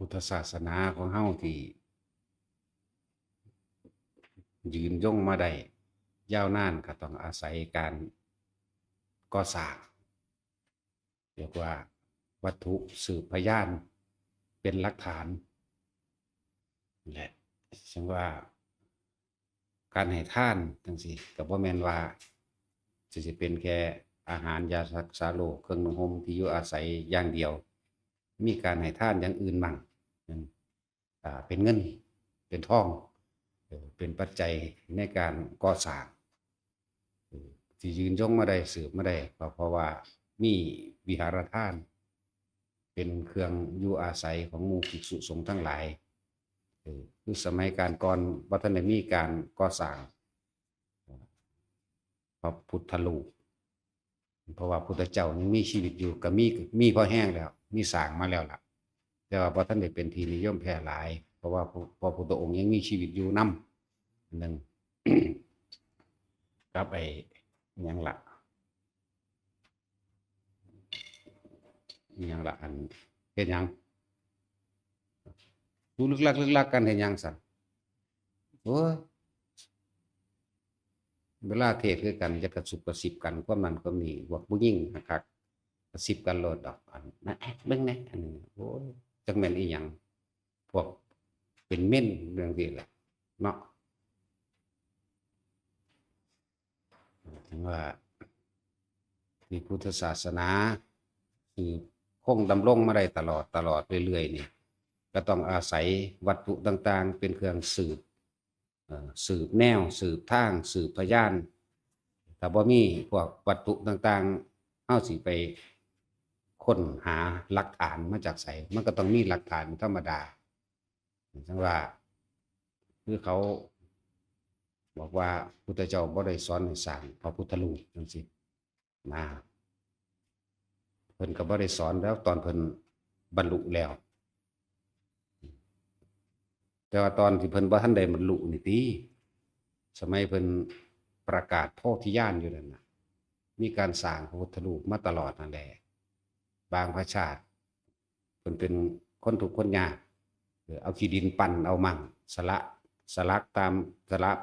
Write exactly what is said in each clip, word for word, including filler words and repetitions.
พุทธศาสนาของเฮาที่ยืนยงมาได้ยาวนานก็ต้องอาศัยการก่อสร้าง เรียกว่าวัตถุสืบพยานเป็นหลักฐานแหละ ซึ่งว่าการให้ทานจังซี่ก็บ่แม่นว่าสิสิเป็นแค่อาหารยารักษาโรคเครื่องนุ่งห่มที่อยู่อาศัยอย่างเดียว มีการให้ทานอย่างอื่นมั่ง อ่าเป็นเงินเป็นทองเออเป็นปัจจัยในการก่อสร้างเออที่ยืนยงมาได้สืบมาได้ก็เพราะว่ามีวิหารทาน เป็นเครื่องอยู่อาศัยของหมู่ภิกษุสงฆ์ทั้งหลายเออคือสมัยการก่อนบ่ทันได้มีการก่อสร้างพระพุทธรูป เพราะว่าพุทธเจ้ายังมีชีวิตอยู่ก็มีมีพอแฮงแล้ว มีสร้างมาแล้วล่ะ แต่ว่าบ่ทันได้เป็นที่นิยมแพร่หลาย เพราะว่าพระพระพุทธองค์ยังมีชีวิตอยู่นำ หนึ่ง กับไอ้หยังล่ะหยังล่ะอันเฮ็ดหยังดูลึกลักลึกลักกันเฮ็ดหยังซั่นโอ้ย เวลาเทศน์คือกันจะกระซุบกระซิบกันความนั้นความนี้พวกผู้หญิงคักๆกระซิบกันโลดดอกอันนั้นแอ๊ะเบิ่งแหน่อันนี้โอ้ยจักแม่นอีหยังพวกเป็นเม่นเรื่องนี้แหละเนาะถึงว่าที่พุทธศาสนาคือคงดำรงมาได้ตลอดตลอดเรื่อยๆนี่ก็ต้องอาศัยวัตถุต่างๆเป็นเครื่องสืบ เอ่อสืบแนวสืบทางสืบพยานถ้าบ่มีพวกวัตถุต่างๆเฮาสิไปค้นหาหลักฐานมาจากไสมันก็ต้องมีหลักฐานธรรมดาจั่งว่าคือเขาบอกว่าพุทธเจ้าบ่ได้สอนให้สร้างพระพุทธรูปจั่งซี้ นะเพิ่นก็บ่ได้สอนแล้วตอนเพิ่นบรรลุแล้ว แต่ว่าตอนที่เพิ่นบ่ทันได้บรรลุนี่ติสมัยเพิ่นประกาศโพธิญาณอยู่นั่นน่ะมีการสร้างพระพุทธรูปมาตลอดนั่นแหละบางพระชาติ เพิ่นเป็นคนทุกข์คนยากเออเอาขี้ดินปั้นเอามั่งสละสลักตามสลัก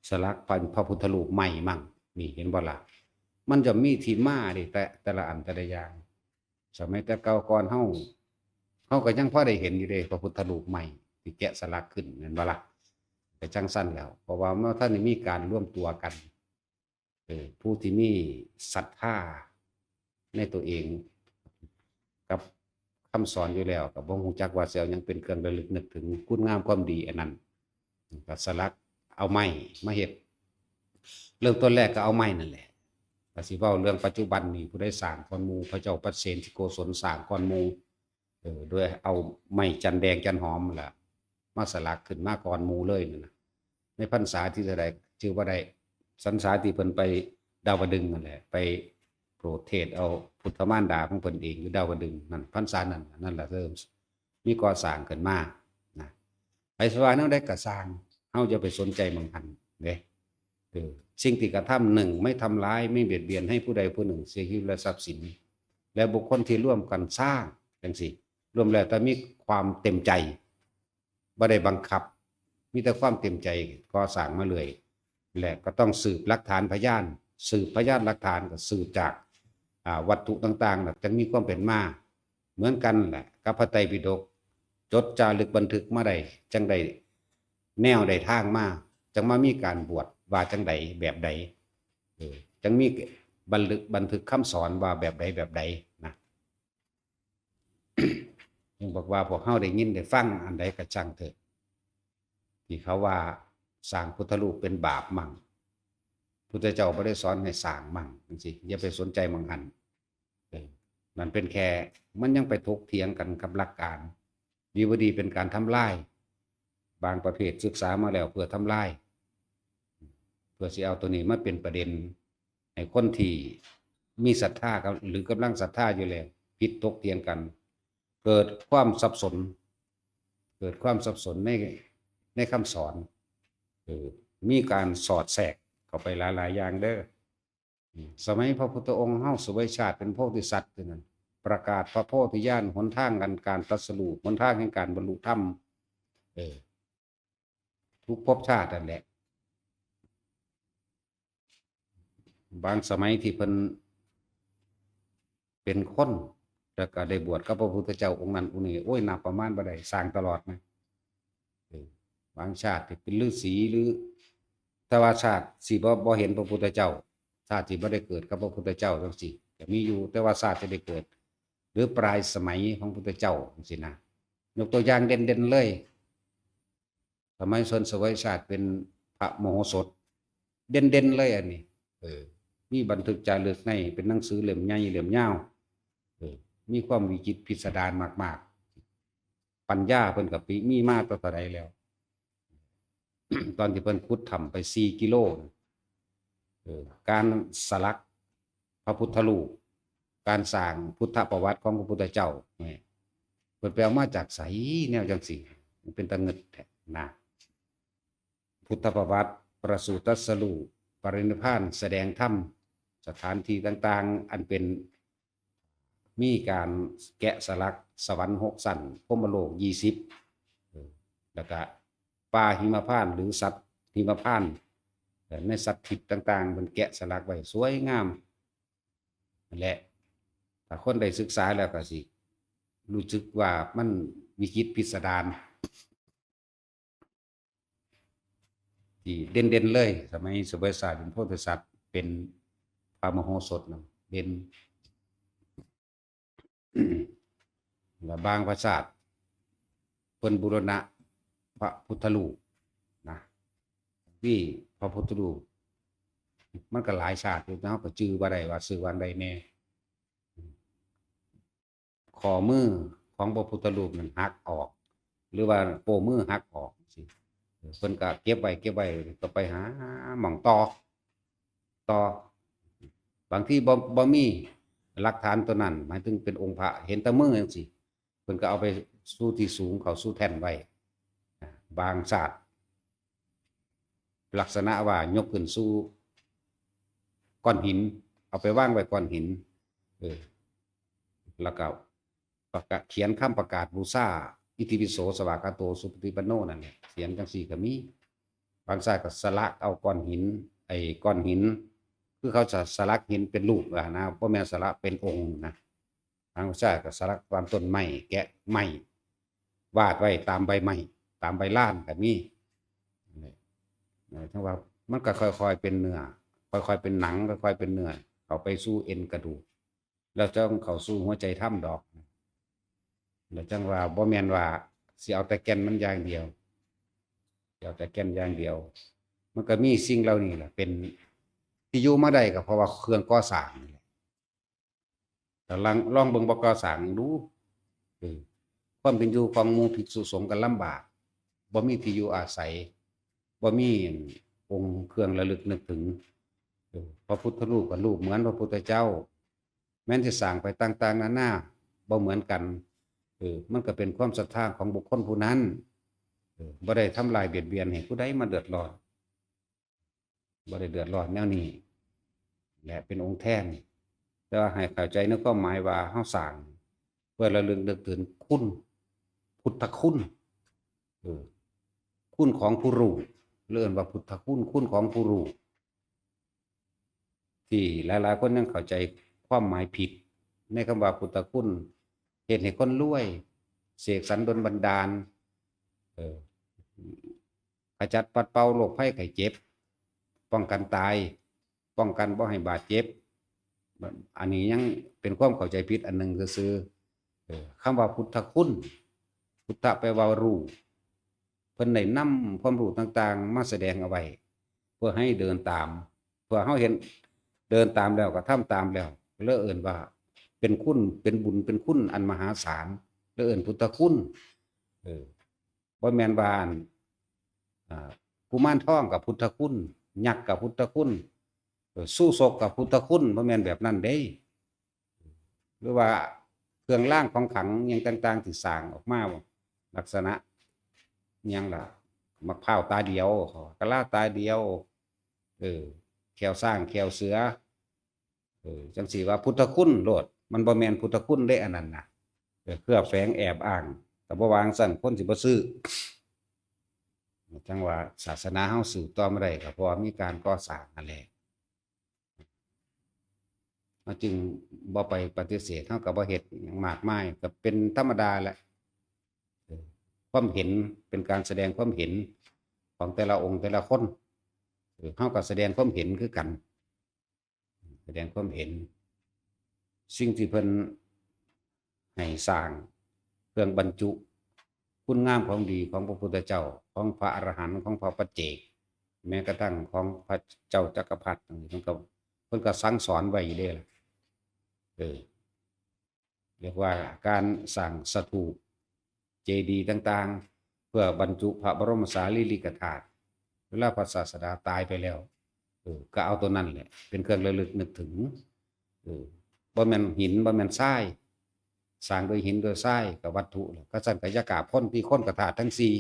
สลักปั้นพระพุทธรูปใหม่มั่งนี่เห็นบ่ล่ะมันจะมีที่มาเด้แต่แต่ละอันแต่ละอย่างสมัยแต่เก่าก่อนเฮาเฮาก็ยังพอได้เห็นอยู่เด้พระพุทธรูปใหม่ที่แกะสลักขึ้นแม่นบ่ล่ะก็จั่งซั่นแล้วเพราะว่ามันบ่ทันได้มีการรวมตัวกัน เออผู้ที่มีศรัทธาในตัวเองกับคำสอนอยู่แล้วก็บ่ฮู้จักว่าสิเอาหยังเป็นเครื่องระลึกนึกถึงคุณงามความดีอันนั้นก็สลักเอาไม้มาเฮ็ดเริ่มต้นแรกก็เอาไม้นั่นแหละก็สิเว้าเรื่องปัจจุบันนี่ผู้ใดสร้างก่อนหมู่พระเจ้าปเสนที่โกศลสร้างก่อนหมู่ เออโดยเอาไม้จันแดงจันหอมนั่นล่ะมาสลักขึ้นมาก่อนหมู่เลยนั่นน่ะในพรรษาที่เท่าใดชื่อว่าได้พรรษาที่เพิ่นไปดาวดึงส์นั่นแหละไปโปรดเทศน์เอาพุทธมารดาของเพิ่นเองอยู่ดาวดึงส์นั่นพรรษานั้นนั่นล่ะเริ่มมีก่อสร้างขึ้นมานะ ไผสิว่าแนวใดก็ซ่างเฮาอย่าไปสนใจหม่องหั้นเด้เออสิ่งที่กระทำหนึ่งไม่ทำร้ายไม่เบียดเบียนให้ผู้ใดผู้หนึ่งเสียชีวิตและทรัพย์สิน และบุคคลที่ร่วมกันสร้างจั่งซี้รวมแล้วแต่มีความเต็มใจบ่ได้บังคับมีแต่ความเต็มใจก่อสร้างมาเรื่อยและก็ต้องสืบหลักฐานพยานสืบพยานหลักฐานก็สืบจากอ่าวัตถุต่างๆน่ะจั่งมีความเป็นมา เหมือนกันแหละกับพระไตรปิฎกจดจารึกบันทึกมาได้จั่งได้แนวได้ทางมาจั่งมามีการบวชว่าจั่งใดแบบใดเออจั่งมีบันทึกบันทึกคำสอนว่าแบบใดแบบใดนะยังบอกว่าพวกเฮาได้ยินได้ฟังอันใดก็ช่างเถอะที่เขาว่าสร้างพุทธรูปเป็นบาปมั่งพุทธเจ้าบ่ได้สอนให้สร้างมั่งจั่งซี้อย่าไปสนใจหม่องหั้น เออมันเป็นแค่มันยังไปถกเถียงกันกับหลักการดีบ่ดีเป็นการทำลายบางประเภทศึกษามาแล้วเพื่อทำลายเพื่อสิเอาตัวนี้มาเป็นประเด็นให้คนที่มีศรัทธากับหรือกำลังศรัทธาอยู่แล้วผิดถกเถียงกัน เกิดความสับสน เกิดความสับสนในในคำสอนเออมีการสอดแทรกเข้าไปหลายๆอย่างเด้อ สมัยพระพุทธองค์เฮาเสวยชาติเป็นโพธิสัตว์อยู่นั่น ประกาศพระโพธิญาณ หนทางอันการตรัสรู้ หนทางแห่งการบรรลุธรรม เออ ทุกภพชาตินั่นแหละ บางสมัยที่เพิ่นเป็นคน แล้วก็ได้บวชกับพระพุทธเจ้าองค์นั้นองค์นี้ โอ้ย นับประมาณบ่ได้ สร้างตลอดนะ เออ บางชาติที่เป็นฤาษีหรือ แต่ว่าชาติสิบ่ บ่เห็นพระพุทธเจ้า ชาติสิบ่ได้เกิดกับพระพุทธเจ้าจังซี้ ก็มีอยู่ แต่ว่าชาติจะได้เกิด หรือปลายสมัยของพุทธเจ้าจังซี้นะ ยกตัวอย่างเด่นๆเลย สมัยเพิ่นเสวยชาติเป็นพระมโหสถ เด่นๆเลยอันนี้ เออ มีบันทึกจารึกในเป็นหนังสือเล่มใหญ่เล่มยาว เออ มีความวิจิตรพิสดารมากๆ ปัญญาเพิ่นก็ปี มีมาตั้งแต่ใดแล้ว ตอนที่เพิ่นขุดถ้ำไปสี่กิโลนะ เออ การสลักพระพุทธรูป การสร้างพุทธประวัติของพระพุทธเจ้าเนี่ย เพิ่นไปเอามาจากไส แนวจังซี้ มันเป็นตาเงิดแท้นะ พุทธประวัติ ประสูติตรัสรู้ ปรินิพพาน แสดงธรรม สถานที่ต่างๆ อันเป็น มีการแกะสลักสวรรค์หกชั้น พรหมโลกยี่สิบ เออ แล้วก็ป่าหิมพานต์ หรือสัตว์หิมพานต์ เอ่อ ในสัตว์ทิพย์ต่างๆ เพิ่นแกะสลักไว้สวยงาม นั่นแหละ ถ้าคนได้ศึกษาแล้วก็สิรู้สึกว่ามันวิจิตรพิสดาร ที่เด่นๆเลย สมัยเสวยชาติเป็นโพธิสัตว์ เป็นพระมโหสถนะ เด่น และบางพระชาติ เพิ่นบูรณะพระพุทธรูปนะ มีพระพุทธรูป มันก็หลายชาติอยู่นะ เฮาก็จื่อบ่ได้ว่าชื่อว่าอันใดแน่ ข้อมือของพระพุทธรูปนั้นหักออก หรือว่าโป้มือหักออกจังซี้ เพิ่นก็เก็บไว้ เก็บไว้ ก็ไปหาหม่องต่อ ต่อ บางทีบ่ บ่มีหลักฐานตัวนั้น หมายถึงเป็นองค์พระ เห็นแต่มือจังซี้ เพิ่นก็เอาไปสู่ที่สูง เข้าสู่แท่นไว้ บางชาติ ลักษณะว่ายกขึ้นสู่ก้อนหิน เอาไปวางไว้ก้อนหิน เออ แล้วก็ประกาศ เขียนคำประกาศบูชา อิติปิโสสวากขาโตสุปฏิปันโน นั่นแหละ เขียนจังซี้ก็มี บางชาติก็สลักเอาก้อนหิน ไอ้ก้อนหิน คือเขาจะสลักหินเป็นรูปอะนะ บ่แม่นสลักเป็นองค์นะ บางชาติก็สลักตามต้นไม้ แกะไม้ วาดไว้ตามใบไม้ ตามใบลานก็มี นี่ เออ จั่งว่ามันก็ค่อยๆเป็นเนื้อ ค่อยๆเป็นหนัง ค่อยๆเป็นเนื้อ เข้าไปสู่เอ็นกระดูก แล้วจั่งเข้าสู่หัวใจธรรมดอก แล้วจั่งว่าบ่แม่นว่าสิเอาแต่แก่นมันอย่างเดียว สิเอาแต่แก่นอย่างเดียว มันก็มีสิ่งเหล่านี้แหละ เป็นที่อยู่มาได้ก็เพราะว่าเครื่องก่อสร้างนี่แหละ แต่ลอง ลองเบิ่งบ่ก่อสร้างดู เออ ความเป็นอยู่ของหมู่ภิกษุสงฆ์ก็ลำบาก บ่มีที่อยู่อาศัย บ่มีองค์เครื่องระลึกนึกถึง เออ พระพุทธรูปก็รูปเหมือนพระพุทธเจ้า แม้นสิสร้างไปต่างๆนานา บ่เหมือนกัน เออ มันก็เป็นความศรัทธาของบุคคลผู้นั้น เออ บ่ได้ทำลายเบียดเบียนให้ผู้ใดมาเดือดร้อน บ่ได้เดือดร้อนแนวนี้ และเป็นองค์แทน แต่ว่าให้เข้าใจในความหมายว่าเฮาสร้างเพื่อระลึกนึกถึงคุณ พุทธคุณ เออ คุณของผู้รู้ เรียกว่าพุทธคุณ คุณของผู้รู้ ที่หลายๆคนยังเข้าใจความหมายผิดในคำว่าพุทธคุณ เฮ็ดให้คนรวย เสกสรรดลบันดาล เออ ขจัดปัดเป่าโรคภัยไข้เจ็บ ป้องกันตาย ป้องกันบ่ให้บาดเจ็บ อันนี้ยังเป็นความเข้าใจผิดอันหนึ่งซื่อๆ เออ คำว่าพุทธคุณ พุทธะแปลว่ารู้ เพิ่นได้นำความรู้ต่างๆมาแสดงเอาไว้ เพื่อให้เดินตาม เพื่อเฮาเห็น เดินตามแล้วก็ทำตามแล้ว เลยเอิ้นว่าเป็นคุณ เป็นบุญ เป็นคุณอันมหาศาล เลยเอิ้นพุทธคุณ เออ บ่แม่นว่า อ่า กุมารทองก็พุทธคุณ ยักษ์ก็พุทธคุณ เออ ชูศกก็พุทธคุณ บ่แม่นแบบนั้นเด้ หรือว่าเครื่องรางของขลังหยังต่างๆที่สร้างออกมา ลักษณะหยังล่ะ มะพร้าวตาเดียว กะลาตาเดียว เออ แข้วช้าง แข้วเสือ เออ จังซี้ว่าพุทธคุณโลด มันบ่แม่นพุทธคุณเด้อันนั้นนะ เออ เคลือบแฝงแอบอ้าง แต่บ่วาจั่งซั่นคนสิบ่ซื้อ จั่งว่าศาสนาเฮาสืบต่อมาได้ก็เพราะว่ามีการก่อสร้างนั่นแหละ เฮาจึงบ่ไปปฏิเสธ เฮาก็บ่เฮ็ดหยังมากมาย ก็เป็นธรรมดาแหละ เออ ความเห็นเป็นการแสดงความเห็นของแต่ละองค์แต่ละคน เออ เฮาก็แสดงความเห็นคือกัน แสดงความเห็น สิ่งที่เพิ่นให้สร้างเครื่องบรรจุคุณงามของดีของพระพุทธเจ้า ของพระอรหันต์ ของพระปัจเจก แม้กระทั่งของพระเจ้าจักรพรรดิ เพิ่นก็ เพิ่นก็สั่งสอนไว้อยู่เด้ล่ะ เออ เรียกว่าการสร้างสถูปเจดีย์ต่างๆ เพื่อบรรจุพระบรมสารีริกธาตุ เวลาพระศาสดาตายไปแล้ว เออ ก็เอาตัวนั้นแหละ เป็นเครื่องระลึกนึกถึง เออ บ่แม่นหิน บ่แม่นทราย สร้างด้วยหินด้วยทรายก็วัตถุแหละ ก็ซั่นก็อย่ากราบคนที่คนก็ธาตุทั้งสี่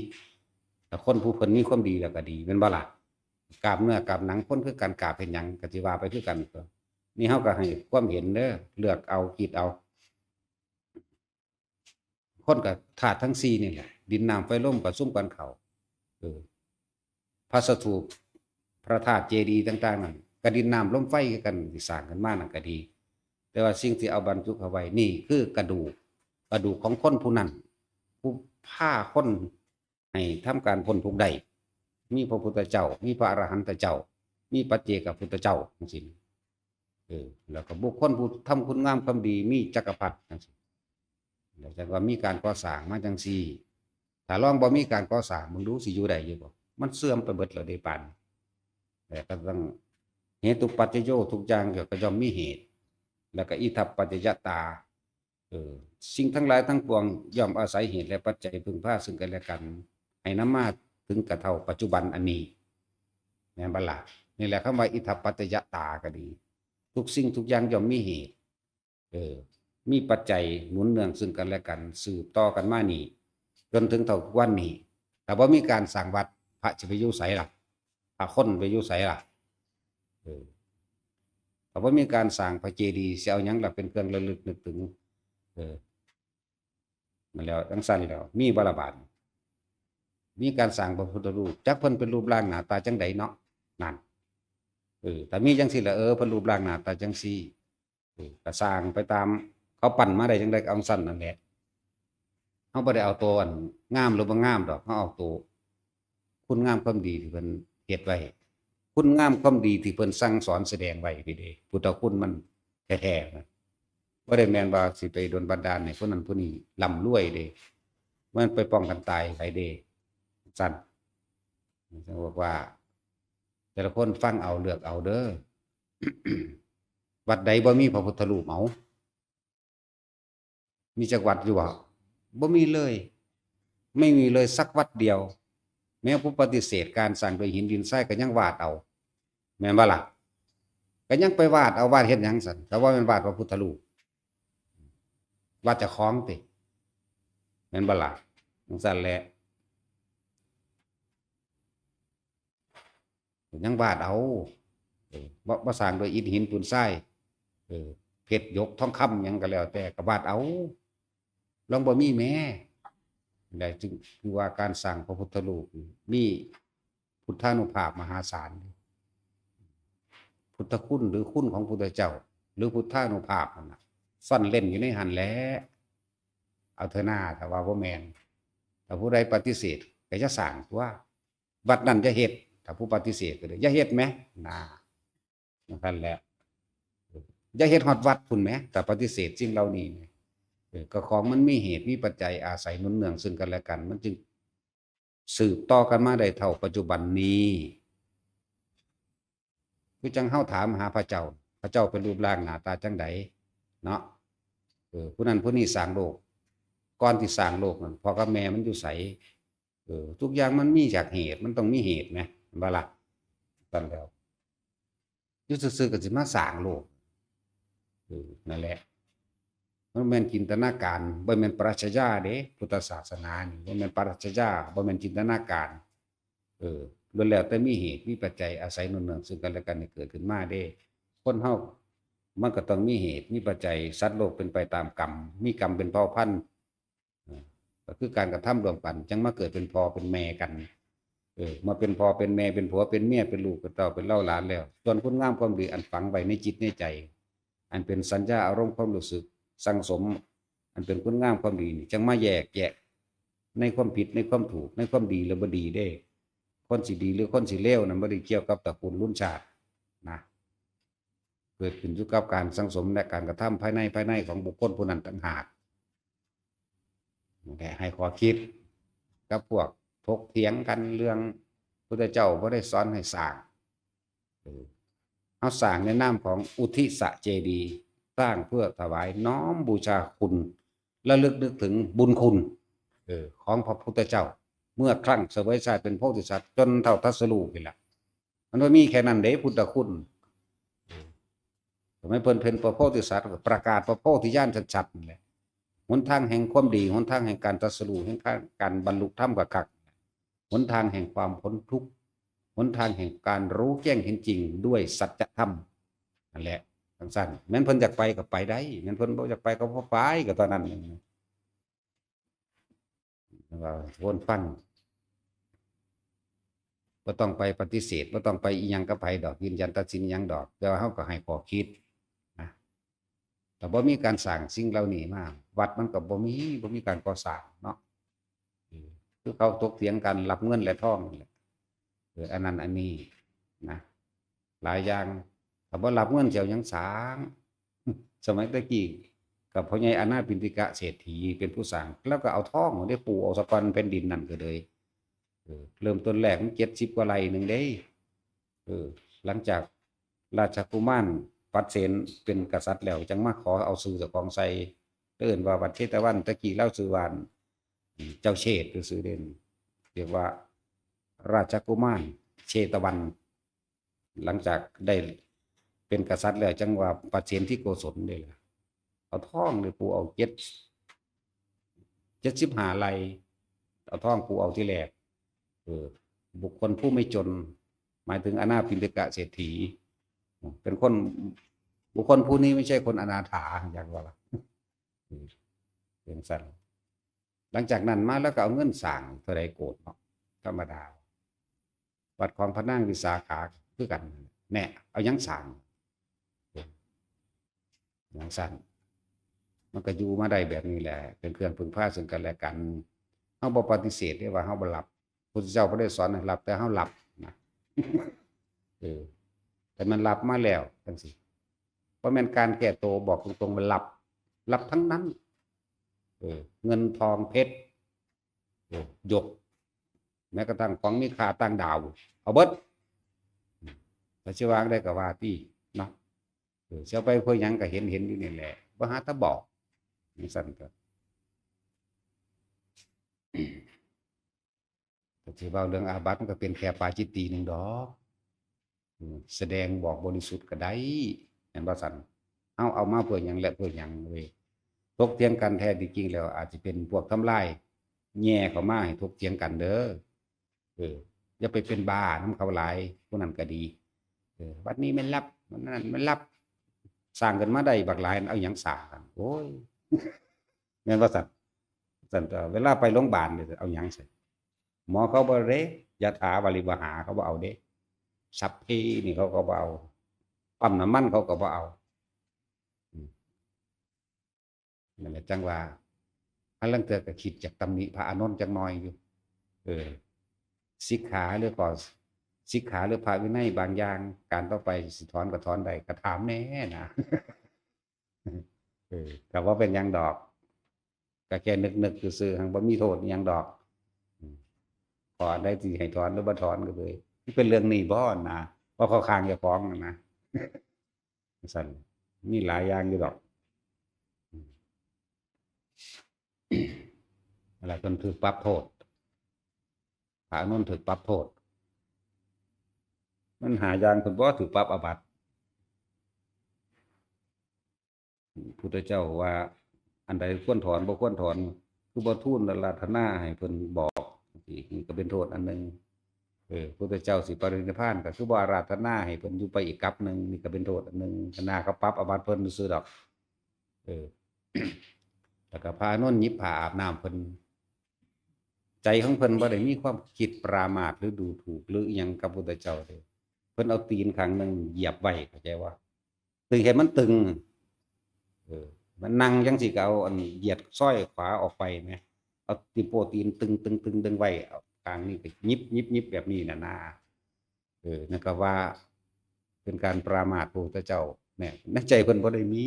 แต่คนผู้เพิ่นมีความดีแล้วก็ดี แม่นบ่ล่ะ? กราบเนื้อกราบหนังคนคือกัน กราบเฮ็ดหยังก็สิว่าไปคือกัน นี่เฮาก็ให้ความเห็นเด้อ เลือกเอา คิดเอา คนก็ธาตุทั้งสี่นี่แหละ ดินน้ำไฟลมก็ซุมกันเข้า เออ พระสถูป พระธาตุเจดีย์ต่างๆ นั่น ก็ดินน้ำลมไฟคือกัน ที่สร้างขึ้นมานั่นก็ดี แต่ว่าสิ่งที่เอาบรรจุเข้าไว้นี่คือกระดูก กระดูกของคนผู้นั้น ผู้พาคนให้ทำการพ้นทุกข์ได้ มีพระพุทธเจ้า มีพระอรหันตเจ้า มีปัจเจกพุทธเจ้า จั่งซี้ เออ แล้วก็บุคคลผู้ทำคุณงามความดี มีจักรพรรดิ จั่งซี้ แล้วจั่งว่ามีการก่อสร้างมาจั่งซี้ ถ้าลองบ่มีการก่อสร้าง มึงดูสิอยู่ได้อยู่บ่? มันเสื่อมไปเบิดแล้วเด้ปานนี้ แต่ก็ต้อง เหตุปัจจโย ทุกอย่างก็ย่อมมีเหตุ แล้วก็อิทัปปัจจยตา เออ สิ่งทั้งหลายทั้งปวงย่อมอาศัยเหตุและปัจจัยพึ่งพาซึ่งกันและกัน ให้นำมาถึงกระทั่งปัจจุบันอันนี้ แม่นบ่ล่ะ? นี่แหละคำว่าอิทัปปัจจยตาก็ดี ทุกสิ่งทุกอย่างย่อมมีเหตุ เออ มีปัจจัยหนุนเนื่องซึ่งกันและกัน สืบต่อกันมานี่ จนถึงเท่าทุกวันนี้ ถ้าบ่มีการสร้างวัด พระสิไปอยู่ไสล่ะ? พระคนไปอยู่ไสล่ะ? เออ ถ้าบ่มีการสร้างพระเจดีย์ สิเอาหยังล่ะเป็นเครื่องระลึกนึกถึง? เออ นั่นแหล้ว จั่งซั่นแหล้ว มีบ่ล่ะบาดนี้ มีการสร้างพระพุทธรูป จักเพิ่นเป็นรูปร่างหน้าตาจั่งใดเนาะ นั่น เออ ถ้ามีจั่งซี้ล่ะ เออ เพิ่นรูปร่างหน้าตาจั่งซี้ เออ ก็สร้างไปตามเขาปั้นมาได้จั่งใดก็เอาจั่งซั่นนั่นแหละ เฮาบ่ได้เอาตัวอันงามหรือบ่งามดอก เฮาเอาตัวคุณงามความดีที่เพิ่นเฮ็ดไว้ คุณงามความดีที่เพิ่นสั่งสอนแสดงไว้พี้เด้ พุทธคุณมันแท้ๆ นะ บ่ได้แม่นว่าสิไปดลบันดาลให้ผู้นั้นผู้นี้ร่ำรวยเด้ มันไปป้องกันตายไผเด้ ซั่น จั่งบอกว่า แต่ละคนฟังเอา เลือกเอาเด้อ วัดใดบ่มีพระพุทธรูป เอา มีจักวัดอยู่บ่? บ่มีเลย ไม่มีเลยสักวัดเดียว แม้ผู้ปฏิเสธการสร้างด้วยหินดินทรายก็ยังวาดเอา แม่นบ่ล่ะ? ก็ยังไปวาดเอา วาดเฮ็ดหยังซั่น? ก็ว่าแม่นวาดพระพุทธรูป วาดเจ้าของติ แม่นบ่ล่ะ? จั่งซั่นแหละ ยังวาดเอา เออ บ่ บ่สร้างด้วยอิฐหินปูนทราย เออ เพชรหยกทองคำหยังก็แล้วแต่ ก็วาดเอา ลองบ่มีแหม ได้จึงคือว่าการสร้างพระพุทธรูปนี่มีพุทธานุภาพมหาศาล พุทธคุณหรือคุณของพุทธเจ้า หรือพุทธานุภาพนั่นน่ะ ซ่อนเร้นอยู่ในหั้นแหละ เอาเถอะนา ถ้าว่าบ่แม่น ถ้าผู้ใดปฏิเสธก็อย่าสร้างตั๊ว วัดนั้นอย่าเฮ็ด ถ้าผู้ปฏิเสธก็เลยอย่าเฮ็ดแหม น่า จั่งซั่นแหละ อย่าเฮ็ดฮอดวัดพุ้นแหม ถ้าปฏิเสธสิ่งเหล่านี้ เออ ก็ของมันมีเหตุมีปัจจัยอาศัยหนุนเนื่องซึ่งกันและกัน มันจึงสืบต่อกันมาได้เท่าปัจจุบันนี้ คือจั่งเฮาถามหาพระเจ้า พระเจ้าเป็นรูปร่างหน้าตาจั่งใด เนาะ เออ ผู้นั้นผู้นี้สร้างโลก ก่อนที่สร้างโลกนั่น พ่อกับแม่มันอยู่ไส เออ ทุกอย่างมันมีจากเหตุ มันต้องมีเหตุแหม แม่นบ่ล่ะ? ซั่นแหล้ว อยู่ซื่อๆ ก็สิมาสร้างโลก เออ นั่นแหละ มันแม่นจินตนาการ บ่แม่นปรัชญาเด้ พุทธศาสนานี่ บ่แม่นปรัชญา บ่แม่นจินตนาการ เออ ล้วนแล้วแต่มีเหตุ มีปัจจัย อาศัยหนุนเนื่องซึ่งกันและกันให้เกิดขึ้นมาเด้ คนเฮา มันก็ต้องมีเหตุ มีปัจจัย สัตว์โลกเป็นไปตามกรรม มีกรรมเป็นเผ่าพันธุ์ เออ ก็คือการกระทำร่วมกัน จั่งมาเกิดเป็นพ่อเป็นแม่กัน เออ มาเป็นพ่อเป็นแม่ เป็นผัวเป็นเมีย เป็นลูกเป็นเต้า เป็นเหล่าหลานแล้ว ส่วนคุณงามความดีอันฝังไว้ในจิตในใจ อันเป็นสัญญาอารมณ์ความรู้สึกสั่งสม อันเป็นคุณงามความดีนี่ จั่งมาแยกแยะ ในความผิด ในความถูก ในความดีและบ่ดีเด้ คนสิดีหรือคนสิเลวนั้นบ่ได้เกี่ยวกับตระกูลลุนชาตินะ เกิดขึ้นอยู่กับการสั่งสมและการกระทำภายใน ภายในของบุคคลผู้นั้นต่างหาก และให้ข้อคิดกับพวกถกเถียงกันเรื่องพุทธเจ้าบ่ได้สอนให้สร้าง เออ เอาสร้างในนามของอุทิศเจดีย์ สร้างเพื่อถวายน้อมบูชาคุณ ระลึกนึกถึงบุญคุณ เออ ของพระพุทธเจ้า เมื่อครั้งเสวยชาติเป็นโพธิสัตว์ จนเฒ่าตรัสรู้นี่แหละ มันบ่มีแค่นั้นเด้ พุทธคุณ เออ สมัยเพิ่นเป็นพระโพธิสัตว์ ก็ประกาศพระโพธิญาณชัดๆนั่นแหละ หนทางแห่งความดี หนทางแห่งการตรัสรู้ หนทางการบรรลุธรรมก็คัก หนทางแห่งความพ้นทุกข์ หนทางแห่งการรู้แจ้งเห็นจริงด้วยสัจธรรม นั่นแหละ จั่งซั่น แม่นเพิ่นอยากไปก็ไปได้ แม่นเพิ่นบ่อยากไปก็บ่ไป ก็เท่านั้นเอง แล้วก็วนฟัง บ่ต้องไปปฏิเสธ บ่ต้องไปอิหยังกับไผดอก ยืนยันตัดสินอิหยังดอก แต่ว่าเฮาก็ให้ข้อคิดนะ ถ้าบ่มีการสร้างสิ่งเหล่านี้มา วัดมันก็บ่มี บ่มีการก่อสร้างเนาะ เออ คือเขาถกเถียงกันรับเงินและทองนั่นแหละ เออ อันนั้นอันนี้นะ หลายอย่าง ถ้าบ่รับเงินสิเอาหยังสร้าง สมัยตะกี้กับพ่อใหญ่อานาถปิณฑิกะเศรษฐีเป็นผู้สร้าง แล้วก็เอาทองเด้ ปูเอาซะก่อนแผ่นดินนั่นก็เลย เออ เริ่มต้นแรกมันเจ็ดสิบกว่าไร่หนึ่งเด้ เออ หลังจากราชกุมารปัดเสนเป็นกษัตริย์แล้ว จั่งมาขอเอาชื่อเจ้าของใส่ เอิ้นว่าวัดเชตวัน ตะกี้ลาวชื่อว่าเจ้าเชษฐซื่อๆเด่น เรียกว่าราชกุมารเชตวัน หลังจากได้เป็นกษัตริย์แล้ว จั่งว่าปัดเสนที่โกศลเด้ล่ะ เอาทองเลยปูเอาเจ็ด เจ็ดสิบห้าไร่ เอาทองปูเอาที่แรก เออ บุคคลผู้ไม่จน หมายถึงอานาถปิณฑิกะเศรษฐี เป็นคน บุคคลผู้นี้ไม่ใช่คนอนาถา อยากว่าล่ะ เออ เป็นซั่น หลังจากนั้นมาแล้วก็เอาเงินสร้างเท่าใดโกดเนาะ ธรรมดา วัดของพระนางวิสาขาคือกัน แน่ เอาหยังสร้าง จั่งซั่น มันก็อยู่มาได้แบบนี้แหละ เป็นเครื่องพึ่งพาซึ่งกันและกัน เฮาบ่ปฏิเสธเด้ว่าเฮาบ่รับ พุทธเจ้าบ่ได้สอนให้รับ แต่เฮารับนะ เออ แต่มันรับมาแล้วจั่งซี้ บ่แม่นการแก้ตัว บอกตรงๆ มันรับ รับทั้งนั้น เออ เงินทองเพชร เออ หยก แม้กระทั่งของมีค่าต่างดาว เอาเบิด ถ้าสิว่าได้ก็ว่าติเนาะ เออ สิเอาไปเพื่อหยังก็เห็นเห็นอยู่นี่แหละ บ่หาแต่บอก จั่งซั่นก็ ก็สิเว้าเรื่องอาบัติมันก็เป็นแค่ปาจิตตีหนึ่งดอก อืม แสดงบอกบริสุทธิ์ก็ได้ แม่นบ่ซั่น เฮาเอามาเพื่อหยังและเพื่อหยังเว้ย ถกเถียงกันแท้ที่จริงแล้วอาจสิเป็นพวกทำลาย แย่เข้ามาให้ถกเถียงกันเด้อ เออ อย่าไปเป็นบ้านำเขาหลาย ผู้นั้นก็ดี เออ วัดนี้แม่นลับ วัดนั้นแม่นลับ สร้างกันมาได้บักหลาย เอาหยังสร้างกัน โอ้ย แม่นบ่ซั่น ซั่นก็เวลาไปโรงบาลนี่เอาหยังใส่ หมอเขาบ่เด้ ยะถาวาริวหาเขาบ่เอาเด้ สัพพีนี่เขาก็บ่เอา ปั๊มน้ำมันเขาก็บ่เอา อืม นั่นแหละจั่งว่า อันลางเทื่อก็คิดอยากตำหนิพระอานนท์จักหน่อยอยู่ เออ สิกขาหรือข้อ สิกขาหรือพระวินัยบางอย่าง การต่อไปสิถอนก็ถอนได้ ก็ถามแน่นะ เออ ก็บ่เป็นหยังดอก ก็แค่นึกๆซื่อๆ หั้นบ่มีโทษอิหยังดอก อืม ข้ออันใดที่ให้ถอนหรือบ่ถอนก็เลย มันเป็นเรื่องนี้บ่นะ ว่าเข้าข้างเจ้าของนะ ซั่น มีหลายอย่างอยู่ดอก อืม นั่นแหละ เพิ่นถูกปรับโทษ พระอานนท์ถูกปรับโทษ มันห้าอย่าง เพิ่นบ่ถูกปรับอาบัติ พุทธเจ้าว่าอันใดควรถอน บ่ควรถอน คือบ่ทูลอาราธนาให้เพิ่นบอก นี่ก็เป็นโทษอันหนึ่ง เออ พุทธเจ้าสิปรินิพพานก็คือบ่อาราธนาให้เพิ่นอยู่ไปอีกกัปหนึ่ง นี่ก็เป็นโทษอันหนึ่ง ขนาดเขาปรับอาบัติเพิ่นซื่อๆดอก เออ แล้วก็พระอานนท์หยิบผ้าอาบน้ำเพิ่น ใจของเพิ่นบ่ได้มีความคิดปรามาสหรือดูถูกหรืออิหยังกับพุทธเจ้าเลย เพิ่นเอาตีนข้างหนึ่งเหยียบไว้ เข้าใจว่า ตึงให้มันตึง เออ มันนั่งจังสิก็เอาอันเหยียดซ้อยขวาออกไปไหม เอาตีนโป้ตีนตึงตึงตึงดึงไว้ เอาข้างนี้ไปหยิบหยิบหยิบแบบนี้นะนะ เออ นั่นก็ว่าเป็นการปรามาสพระพุทธเจ้า เนี่ย ในใจเพิ่นบ่ได้มี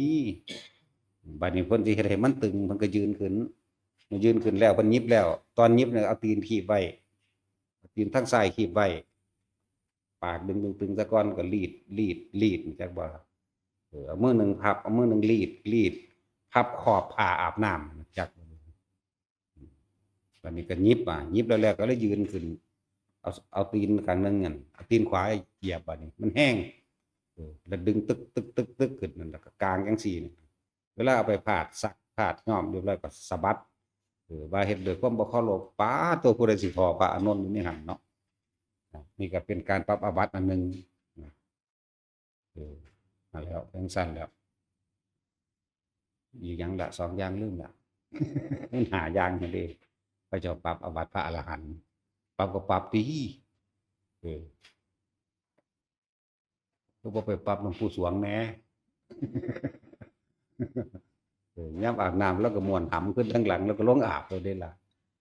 บัดนี้เพิ่นสิเฮ็ดให้มันตึง เพิ่นก็ยืนขึ้น ยืนขึ้นแล้ว เพิ่นหยิบแล้ว ตอนหยิบเนี่ยเอาตีนคีบไว้ เอาตีนทางซ้ายคีบไว้ ปากดึงตึงๆ ซะก่อน ก็ลีด ลีด ลีด จักบ่ล่ะ เออ เอามือหนึ่งพับ เอามือหนึ่งลีด ลีด พับขอบผ้าอาบน้ำ จัก บัดนี้ก็หยิบมา หยิบแล้ว แล้วก็เลยยืนขึ้น เอา เอาตีนข้างหนึ่งนั่น เอาตีนขวาเหยียบ บัดนี้มันแห้ง เออ แล้วดึงตึกตึกตึกตึกขึ้นนั่น แล้วก็กางจังซี่นี่ เวลาเอาไปผาดซักผาดย้อมเรียบร้อยก็สะบัด เออ ว่าเฮ็ดด้วยความบ่เคารพ ป๊าด ตัวผู้ใดสิถอพระอานนท์อยู่ในหั่นเนาะ นี่ก็เป็นการปรับอาบัติอันหนึ่ง เออ นั่นแหล้ว จังซั่นแหล้ว อีกอย่างละ สองอย่างลืมละ มันห้าอย่างนั่นเด้ พระเจ้าปรับอาบัติพระอรหันต์ ปรับก็ปรับติ เออ ก็บ่ไปปรับหลวงปู่สวงแหน่ เออ ยามอาบน้ำแล้วก็ม่วนหำขึ้นทางหลัง แล้วก็ลงอาบเอาเด้ล่ะ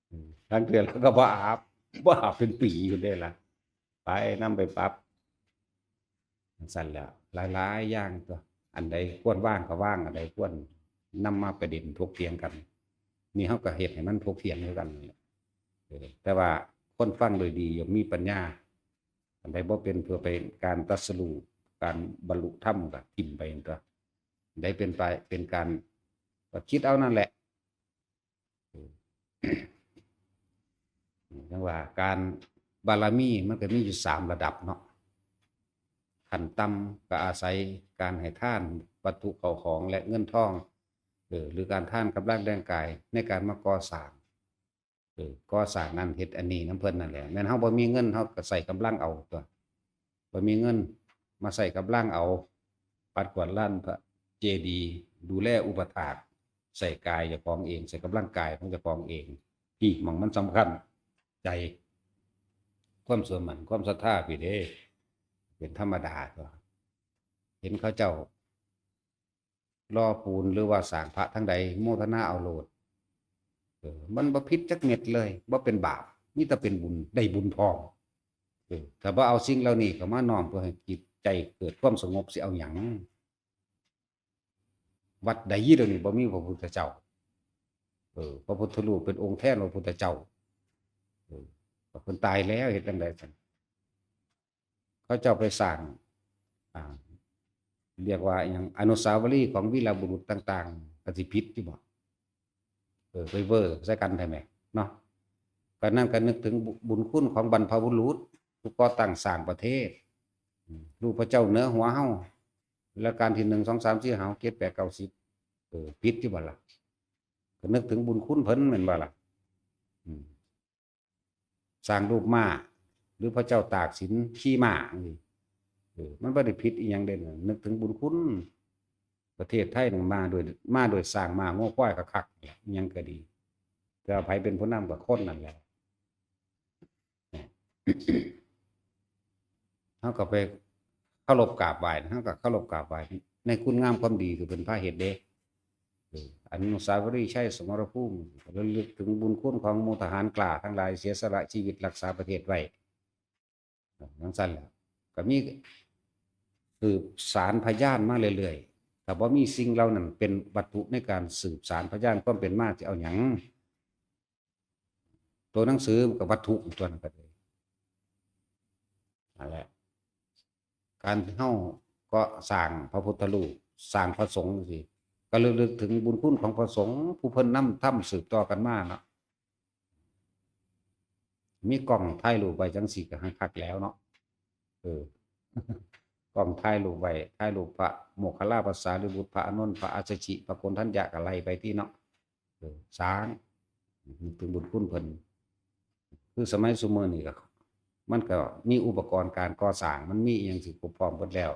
เออ ลางเทื่อแล้วก็บ่อาบ บ่อาบเป็นปีอยู่เด้ล่ะ ไปนำไปปรับ จั่งซั่นแหล้ว หลายๆ อย่างตั๊ว อันใดควรวางก็วาง อันใดควรนำมาประเด็นถกเถียงกัน นี่เฮาก็เฮ็ดให้มันถกเถียงคือกันนั่นแหละ เออ แต่ว่าคนฟังโดยดีย่อมมีปัญญา อันใดบ่เป็นเพื่อไปการตรัสรู้ การบรรลุธรรมก็ถิ่มไปตั๊ว อันใดเป็นไป เป็นการ ก็คิดเอานั่นแหละ จั่งว่าการบารมีมันก็มีอยู่สามระดับเนาะ ขั้นต่ำก็อาศัยการให้ทานวัตถุเข้าของและเงินทอง เออ หรือการทานกำลังแรงกายในการมาก่อสร้าง เออ ก่อสร้างนั่นเฮ็ดอันนี้นำเพิ่นนั่นแหละ แม่นเฮาบ่มีเงิน เฮาก็ใช้กำลังเอาตั๊ว บ่มีเงิน มาใช้กำลังเอา ปัดกวาดลานพระเจดีย์ ดูแลอุปัฏฐาก ใช้กายเจ้าของเอง ใช้กำลังกายของเจ้าของเอง พี้หม่องมันสำคัญ ใจ ความเชื่อมั่น ความศรัทธาพี้เด้ เป็นธรรมดาตั๊ว เห็นเขาเจ้า หล่อปูนหรือว่าสร้างพระทางใด โมทนาเอาโลด เออ มันบ่ผิดจักเม็ดเลย บ่เป็นบาป มีแต่เป็นบุญ ได้บุญพร้อม เออ ถ้าบ่เอาสิ่งเหล่านี้เข้ามาน้อมเพื่อให้จิตใจเกิดความสงบ สิเอาหยัง วัดใดเดี๋ยวนี้บ่มีพระพุทธเจ้า เออ พระพุทธรูปเป็นองค์แทนพระพุทธเจ้า เออ เพิ่นตายแล้ว เฮ็ดจั่งใดซั่น เขาเจ้าไปสร้าง อ่า เรียกว่าอิหยัง อนุสาวรีย์ของวีรบุรุษต่างๆ ก็สิผิดอยู่บ่ เออ ไปเวอร์ใส่กันใช่ไหมเนาะ ก็นั่นก็นึกถึงบุ บุญคุณของบรรพบุรุษ ผู้ก่อตั้งสร้างประเทศ อืม รูปพระเจ้าเหนือหัวเฮา รัชกาลที่หนึ่ง สอง สาม สี่ ห้า หก เจ็ด แปด เก้า สิบ เออ ผิดอยู่บ่ล่ะ ก็นึกถึงบุญคุณเพิ่นแม่นบ่ล่ะ อืม สร้างรูปม้า หรือพระเจ้าตากสินขี่ม้าจั่งซี้ เออ มันบ่ได้ผิดอีหยังเด้นะ นึกถึงบุญคุณ ประเทศไทยนั่นมาด้วย มาด้วยช้างม้างัวควายคักๆ นี่แหละ อิหยังก็ดี แต่ว่าไผเป็นผู้นำก็คนนั่นแหละ เฮาก็ไปเคารพกราบไหว้นะ เฮาก็เคารพกราบไหว้ในคุณงามความดีที่เพิ่นพาเฮ็ดเด้ เออ อนุสาวรีย์ชัยสมรภูมิ ระลึกถึงบุญคุณของหมู่ทหารกล้าทั้งหลาย เสียสละชีวิตรักษาประเทศไว้ จั่งซั่นแหละ ก็มีสืบสานพยานมาเรื่อยๆ ถ้าบ่มีสิ่งเหล่านั้นเป็นวัตถุในการสืบสานพยานความเป็นมา สิเอาหยัง ตัวหนังสือมันก็วัตถุตัวนั้นก็เลย นั่นแหละ การเฮาก็สร้างพระพุทธรูป สร้างพระสงฆ์จั่งซี้ ก็ระลึกถึงบุญคุณของพระสงฆ์ ผู้เพิ่นนำธรรมสืบต่อกันมาเนาะ มีกล้องถ่ายรูปไว้จั่งซี้ก็คักแล้วเนาะ เออ กล้องถ่ายรูปไว้ ถ่ายรูปพระโมคคัลลาภาษาริบุตร พระอานนท์ พระอัสสชิ พระโกณฑัญญะ ก็ไล่ไปติเนาะ เออ สร้าง นึกถึงบุญคุณเพิ่น คือสมัยซุมื้อนี้ก็ มันก็มีอุปกรณ์การก่อสร้าง มันมีอิหยังสิครบพร้อมหมดแล้ว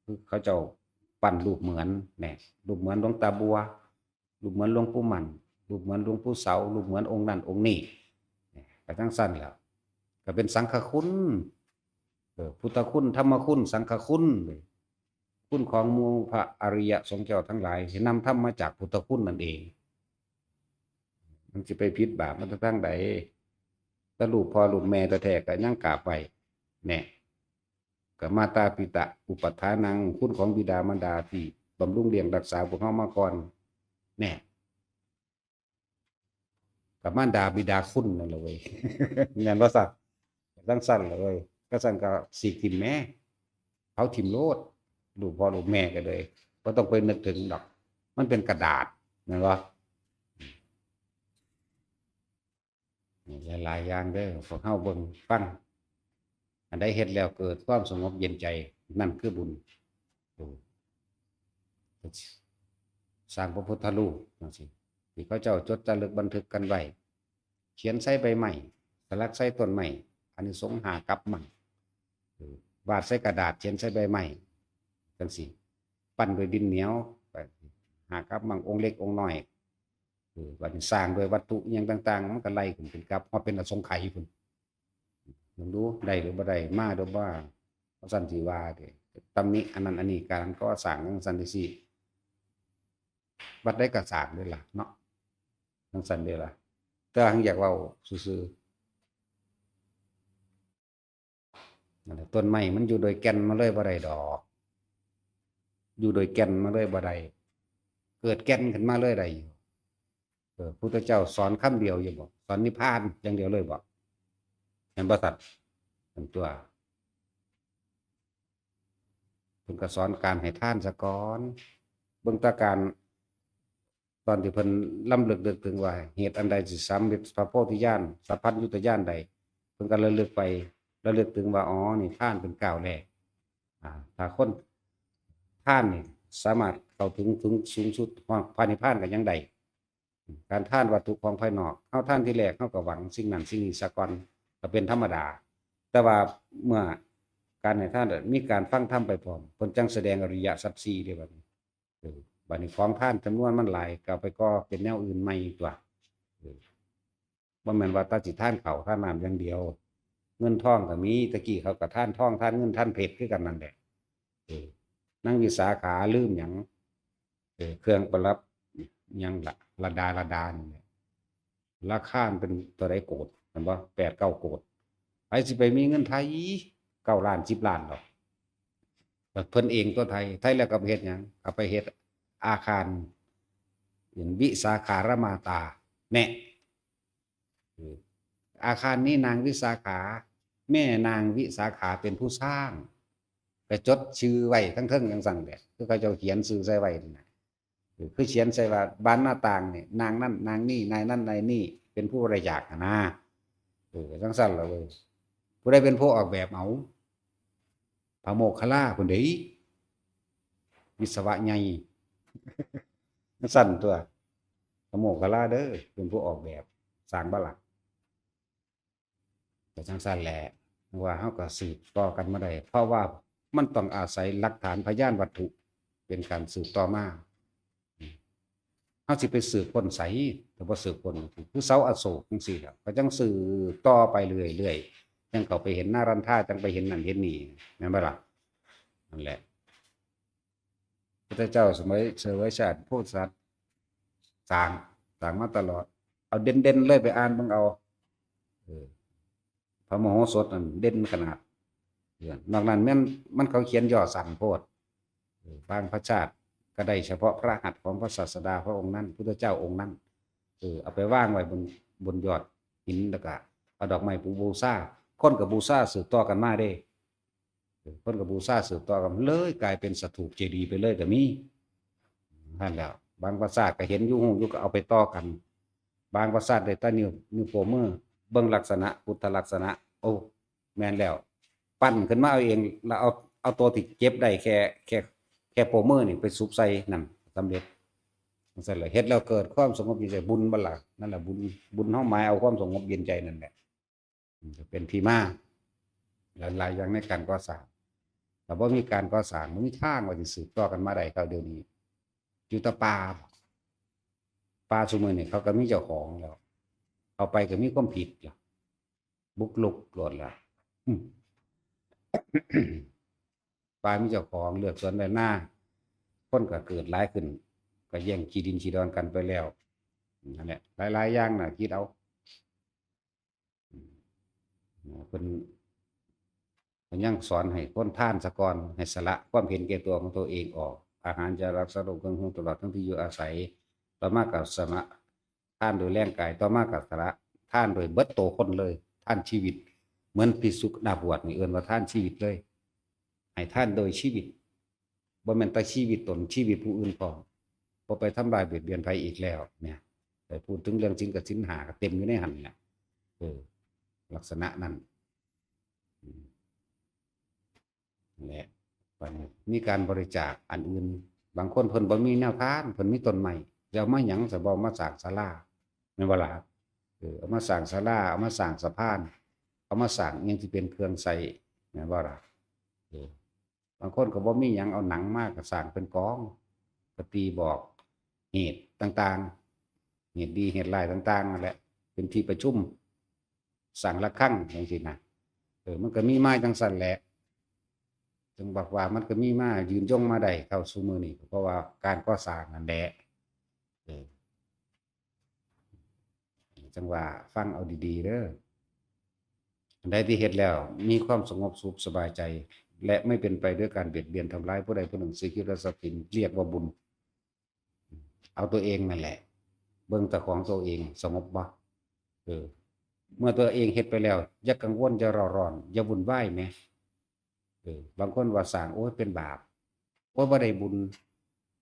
คือเขาเจ้าปั้นรูปเหมือนแหน่ รูปเหมือนหลวงตาบัว รูปเหมือนหลวงปู่มั่น รูปเหมือนหลวงปู่เสา รูปเหมือนองค์นั้นองค์นี้ ก็จั่งซั่นแหละ ก็เป็นสังฆคุณ เออ พุทธคุณ ธรรมคุณ สังฆคุณ คุณของหมู่พระอริยสงฆ์เจ้าทั้งหลาย ที่นำธรรมมาจากพุทธคุณนั่นเอง มันสิไปผิดบาปมาแต่ทางใด แต่รูปพ่อรูปแม่แท้ๆ ก็ยังกราบไหว้ แน่ ก็มาตาปิตะอุปัฏฐานัง คุณของบิดามารดาที่บำรุงเลี้ยงรักษาพวกเฮามาก่อน แน่ กับมารดาบิดาคุณนั่นแหละเว้ย แม่นบ่ซะ จั่งซั่นแหละเว้ย ก็ซั่นก็สีกถิ่มแหม เผาถิ่มโลด รูปพ่อรูปแม่ก็เลย บ่ต้องไปนึกถึงดอก มันเป็นกระดาษ แม่นบ่ หลายๆ อย่างเด้อ พวกเฮาเบิ่งฟัง อันใดเฮ็ดแล้วเกิดความสงบเย็นใจ นั่นคือบุญ เออ สร้างพระพุทธรูปจั่งซี้ ที่เขาเจ้าจดจารึกบันทึกกันไว้ เขียนใส่ใบไม้ สลักใส่ต้นไม้ อานิสงส์ห้ากัปมัง เออ วาดใส่กระดาษ เขียนใส่ใบไม้ จั่งซี้ ปั้นด้วยดินเหนียว ห้ากัปมัง องค์เล็กองค์น้อย เออ บัดนี้สร้างด้วยวัตถุอิหยังต่างๆ มันก็ไล่ขึ้นเป็นกัป ฮอดเป็นอสงไขยพุ้น เบิ่งดู ได้หรือบ่ได้ มาหรือบ่ ว่าซั่นสิว่าเด้ ตำหนิอันนั้นอันนี้ การก่อสร้างจั่งซั่นจั่งซี้ วัดใดก็สร้างเด้ล่ะเนาะ จั่งซั่นเด้ล่ะ แต่ว่าหั้นอยากเว้าซื่อๆ นั่นแหละ ต้นไม้มันอยู่โดยแก่นมาเลยบ่ได้ดอก อยู่โดยแก่นมาเลยบ่ได้ เกิดแก่นขึ้นมาเลยได้อยู่ เออ พุทธเจ้าสอนคำเดียวอยู่บ่ สอนนิพพานอย่างเดียวเลยบ่ แม่นบ่สัตว์ เป็นตัว เพิ่นก็สอนการให้ทานซะก่อน เบิ่งแต่การ ตอนที่เพิ่นรำลึกนึกถึงว่า เหตุอันใดสิสำเร็จพระโพธิญาณ สัพพัญญุตญาณได้ เพิ่นก็ระลึกไป ระลึกถึงว่า อ๋อ นี่ทานเป็นก้าวแรก อ่า ถ้าคน ทานนี่สามารถเข้าถึง ถึงสูงสุดของพระนิพพานก็ยังได้ การทานวัตถุของภายนอก เฮาทานทีแรก เฮาก็หวังสิ่งนั้นสิ่งนี้ซะก่อน ก็เป็นธรรมดา แต่ว่าเมื่อการให้ทานมีการฟังธรรมไปพร้อม เพิ่นจั่งแสดงอริยสัจสี่เด้บัดนี้ เออ บัดนี้ของทานจำนวนมันหลาย ก็เอาไปก่อเป็นแนวอื่นใหม่ตัว เออ บ่แม่นว่าแต่สิทานข้าวทานน้ำอย่างเดียว เงินทองก็มี ตะกี้เขาก็ทานทอง ทานเงิน ทานเพชรคือกันนั่นแหละ เออ นางวิสาขาลืมหยัง เออ เครื่องประดับหยังละ ระดา ระดานี่แหละ ราคามันเป็นเท่าใดโกด แม่นบ่ แปดเก้าโกด ไผสิไปมีเงินไทยเก้าล้าน สิบล้านดอก เพิ่นเองตัวไทย ไทยแล้วก็ไปเฮ็ดหยัง เอาไปเฮ็ดอาคาร เป็นวิสาขารมาตา แน่ เออ อาคารนี้นางวิสาขา แม่นางวิสาขาเป็นผู้สร้าง ไปจดชื่อไว้ทั้งเทิงจั่งซั่นแหละ คือเขาเจ้าเขียนชื่อใส่ไว้นั่นน่ะ เออ คือเขียนใส่ว่าบานหน้าต่างนี่ นางนั่นนางนี่ นายนั่นนายนี่ เป็นผู้บริจาคหั้นนะ เออ จั่งซั่นล่ะเว้ย ผู้ใดเป็นผู้ออกแบบเอา พระโมคคัลลาพุ้นเด้ วิศวะใหญ่ จั่งซั่นตัว พระโมคคัลลาเด้อ เป็นผู้ออกแบบ สร้างบ่ล่ะ ก็จั่งซั่นแหละ ว่าเฮาก็สืบต่อกันมาได้ เพราะว่ามันต้องอาศัยหลักฐานพยานวัตถุเป็นการสืบต่อมา เฮาสิไปสืบค้นไส แต่บ่สืบค้น คือเสาอโศกจั่งซี้แหละ ก็จั่งสืบต่อไปเรื่อยๆ จั่งเข้าไปเห็นนารันทา จั่งไปเห็นนั่นเห็นนี่ แม่นบ่ล่ะ นั่นแหละ พุทธเจ้าสมัยเสวยชาติโพธิสัตว์ สร้าง สร้างมาตลอด เอาเด่นๆเลย ไปอ่านเบิ่งเอา เออ พระมโหสถนั่นเด่นขนาด เออ นอกนั้นแม่น มันเขาเขียนย่อสั้นโพด เออ บางพระชาติก็ได้เฉพาะพระหัตถ์ของพระศาสดาพระองค์นั้น พุทธเจ้าองค์นั้น เออ เอาไปวางไว้บน บนยอดหิน แล้วก็เอาดอกไม้ไปบูชา คนก็บูชาสืบต่อกันมาเด้ เออ คนก็บูชาสืบต่อกัน เลยกลายเป็นสถูปเจดีย์ไปเลยก็มี นั่นแหละ บางพระชาติก็เห็นอยู่ ฮู้อยู่ ก็เอาไปต่อกัน บางพระชาติได้แต่นิ้ว นิ้วโป้งมือ เบิ่งลักษณะ พุทธลักษณะ โอ้ แม่นแล้ว ปั้นขึ้นมาเอาเอง แล้วเอา เอาตัวที่เก็บได้แค่ แค่ แค่โป้งมือนี่ไปสุบใส่นั่น สำเร็จ จั่งซั่นแหละ เฮ็ดแล้วเกิดความสงบเย็นใจ บุญบ่ล่ะ นั่นแหละบุญ บุญเฮาหมายเอาความสงบเย็นใจนั่นแหละ อืม ก็เป็นที่มา หลายๆอย่างในการก่อสร้าง ถ้าบ่มีการก่อสร้าง บ่มีทางว่าสิสืบต่อกันมาได้เท่าเดี๋ยวนี้ อยู่แต่ป่า ป่าซุมื้อนี้เขาก็มีเจ้าของแล้ว เข้าไปก็มีความผิดแล้ว บุกรุกโลดแล้ว อืม ป่ามีเจ้าของ เลือกสวนไร่นา คนก็เกิดหลายขึ้น ก็แย่งที่ดินที่ดอนกันไปแล้ว นั่นแหละ หลายๆอย่างน่ะ คิดเอา เพิ่น เพิ่นยังสอนให้คนทานซะก่อน ให้สละความเห็นแก่ตัวของตัวเองออก อาหาร ยารักษาโรค เครื่องนุ่ง ตลอดทั้งที่อยู่อาศัย ต่อมาก็สละ ทานโดยแรงกาย ต่อมาก็สละ ทานโดยเบิดโตคนเลย ทานชีวิต เหมือนภิกษุนักบวชนี่เอิ้นว่าทานชีวิตเลย ให้ทานโดยชีวิต บ่แม่นแต่ชีวิตตน ชีวิตผู้อื่นพร้อม บ่ไปทำลายเบียดเบียนไผอีกแล้ว เนี่ย ไปพูดถึงเรื่องศีลกับศีลห้าก็เต็มอยู่ในหั่นแหละ เออ ลักษณะนั้น อืม นั่นแหละ บัดนี้มีการบริจาคอันอื่น บางคนเพิ่นบ่มีแนวทาน เพิ่นมีต้นไม้ สิเอามาหยัง สิบ่เอามาสร้างศาลา แม่นบ่ล่ะ เออ เอามาสร้างศาลา เอามาสร้างสะพาน เอามาสร้างอิหยังที่เป็นเครื่องใช้ แม่นบ่ล่ะ เออ บางคนก็บ่มีหยัง เอาหนังมาก็สร้างเป็นกลอง ก็ตีบอกเหตุต่างๆ เหตุดีเหตุร้ายต่างๆ นั่นแหละ เป็นที่ประชุม สร้างระฆังจังซี้นะ เออ มันก็มีมาจังซั่นแหละ จึงบอกว่ามันก็มีมายืนยงมาได้เท่าซุมื้อนี้ เพราะว่าการก่อสร้างนั่นแหละ เออ จังว่าฟังเอาดีๆเด้อ อันใดที่เฮ็ดแล้วมีความสงบสุขสบายใจ และไม่เป็นไปด้วยการเบียดเบียนทำร้ายผู้ใดผู้หนึ่ง ซึ่งชีวิตและทรัพย์สิน เรียกว่าบุญ เอาตัวเองนั่นแหละ เบิ่งแต่ของตัวเอง สงบบ่ เออ เมื่อตัวเองเฮ็ดไปแล้ว อย่ากังวล อย่าเร่าร้อน อย่าวุ่นวายแหม เออ บางคนว่าสร้าง โอ้ย เป็นบาป โอ้ย บ่ได้บุญ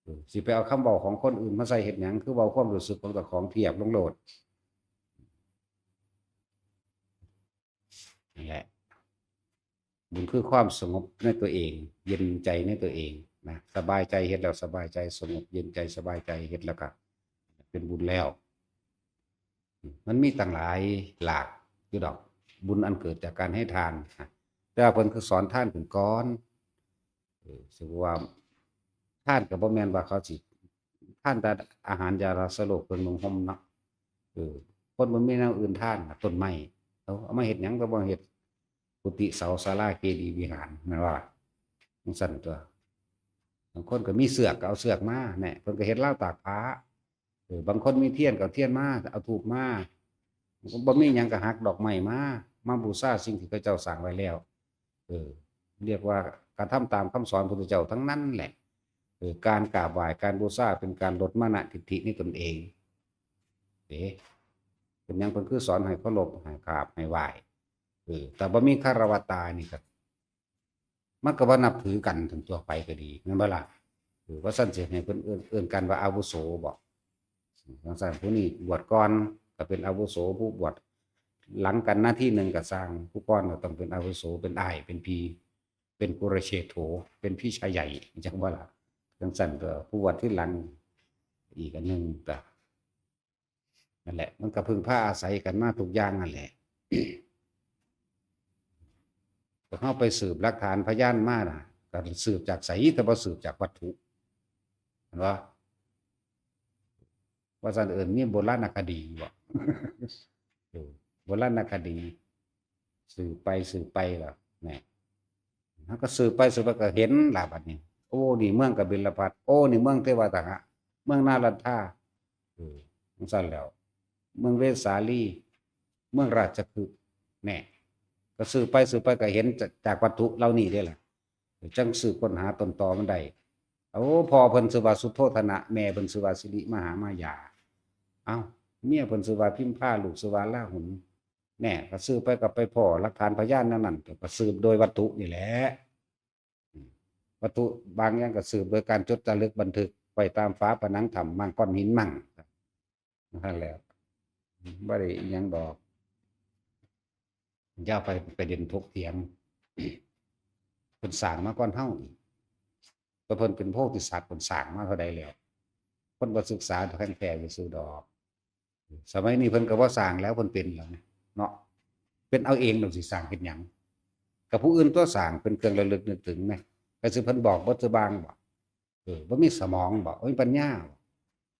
เออ สิไปเอาคำเว้าของคนอื่นมาใส่เฮ็ดหยัง คือเว้าความรู้สึกของเจ้าของเทียบลงโลด นั่นแหละ บุญคือความสงบในตัวเอง เย็นใจในตัวเองนะ สบายใจเฮ็ดแล้วสบายใจ สงบเย็นใจสบายใจ เฮ็ดแล้วก็เป็นบุญแล้ว มันมีตั้งหลายหลากอยู่ดอก บุญอันเกิดจากการให้ทานนะ แต่ว่าเพิ่นคือสอนทานขึ้นก่อน เออ สมมุติว่า ทานก็บ่แม่นว่าเขาสิ ทานแต่อาหาร ยารักษาโรค เครื่องนุ่งห่มเนาะ เออ คนบ่มีแนวอื่นทานน่ะ ต้นไม้ เอา เอามาเฮ็ดหยัง ก็บ่เฮ็ดกุฏิ เสา ศาลา เจดีย์ วิหาร แม่นบ่ล่ะ จังซั่นตั๊ว บางคนก็มีเสือก ก็เอาเสือกมา แหน่ เพิ่นก็เฮ็ดราวตากผ้า เออ บางคนมีเทียน ก็เอาเทียนมา เอาธูปมา บ่มีหยังก็หักดอกไม้มา มาบูชาสิ่งที่เขาเจ้าสร้างไว้แล้ว เออ เรียกว่ากระทำตามคำสอนพุทธเจ้าทั้งนั้นแหละ เออ การกราบไหว้ การบูชา เป็นการลดมานะทิฏฐิในตนเอง เด้ เป็นหยังเพิ่นคือสอนให้เคารพ ให้กราบ ให้ไหว้ เออ แต่บ่มีคารวะตานี่ก็ มันก็บ่นับถือกัน ถึงตัวไปก็ดี แม่นบ่ล่ะ เออ ว่าซั่นสิให้เพิ่นเอิ้น เอิ้นกันว่าอาวุโสบ่ จังซั่น ผู้นี้บวชก่อนก็เป็นอาวุโส ผู้บวชหลังกันนาทีหนึ่งก็ซ่าง ผู้ก่อนก็ต้องเป็นอาวุโส เป็นอ้าย เป็นพี่ เป็นกุลเชษโฐ เป็นพี่ชายใหญ่ จังบ่ล่ะ จังซั่นก็ผู้บวชทีหลังอีกอันหนึ่งก็ นั่นแหละ มันก็พึ่งพาอาศัยกันมาทุกอย่างนั่นแหละ ก็เฮาไปสืบหลักฐานพยานมาน่ะ ก็สืบจากไส แต่บ่สืบจากวัตถุ เห็นบ่ ว่าซั่นเอิ้นมีโบราณคดีบ่ เออ โบราณคดี สืบไปสืบไปล่ะ แหน่ เฮาก็สืบไปสืบไปก็เห็นล่ะบัดนี้ โอ้ นี่เมืองกบิลพัสดุ์ โอ้ นี่เมืองเทวาทหะ เมืองนาลันทา เออ จังซั่นแล้ว เมืองเวสาลี เมืองราชคฤห์ แหน่ ก็สืบไปสืบไปก็เห็นจาก จากวัตถุเหล่านี้เด้ล่ะ จังสืบค้นหาต้นตอมันได้ โอ้ พ่อเพิ่นชื่อว่าสุโธธนะ แม่เพิ่นชื่อว่าสิริมหามายา เอ้า เมียเพิ่นชื่อว่าพิมพา ลูกชื่อว่าลาหุน แหน่ ก็สืบไปก็ไปพ้อหลักฐานพยานแนวนั้น ก็สืบโดยวัตถุนี่แหละ อืม วัตถุบางอย่างก็สืบโดยการจดจารึกบันทึกไว้ตามฝาผนังถ้ำมั่งก้อนหินมั่ง นั่นแหละ บ่ได้อิหยังดอก อย่าไป ไปเด่นถกเถียง เพิ่นสร้างมาก่อนเฮาอีก ก็เพิ่นเป็นโพธิสัตว์ เพิ่นสร้างมาเท่าใดแล้ว คนบ่ศึกษาแท้ๆซื่อๆดอก สมัยนี้เพิ่นก็บ่สร้างแล้ว เพิ่นเป็นแล้วเนาะ เป็นเอาเองดอก สิสร้างเฮ็ดหยัง กับผู้อื่นตัวสร้างเป็นเครื่องระลึกนึกถึงไหม ก็สิเพิ่นบอกบ่ถือบางบ่ เออ บ่มีสมองบ่ บ่มีปัญญาบ่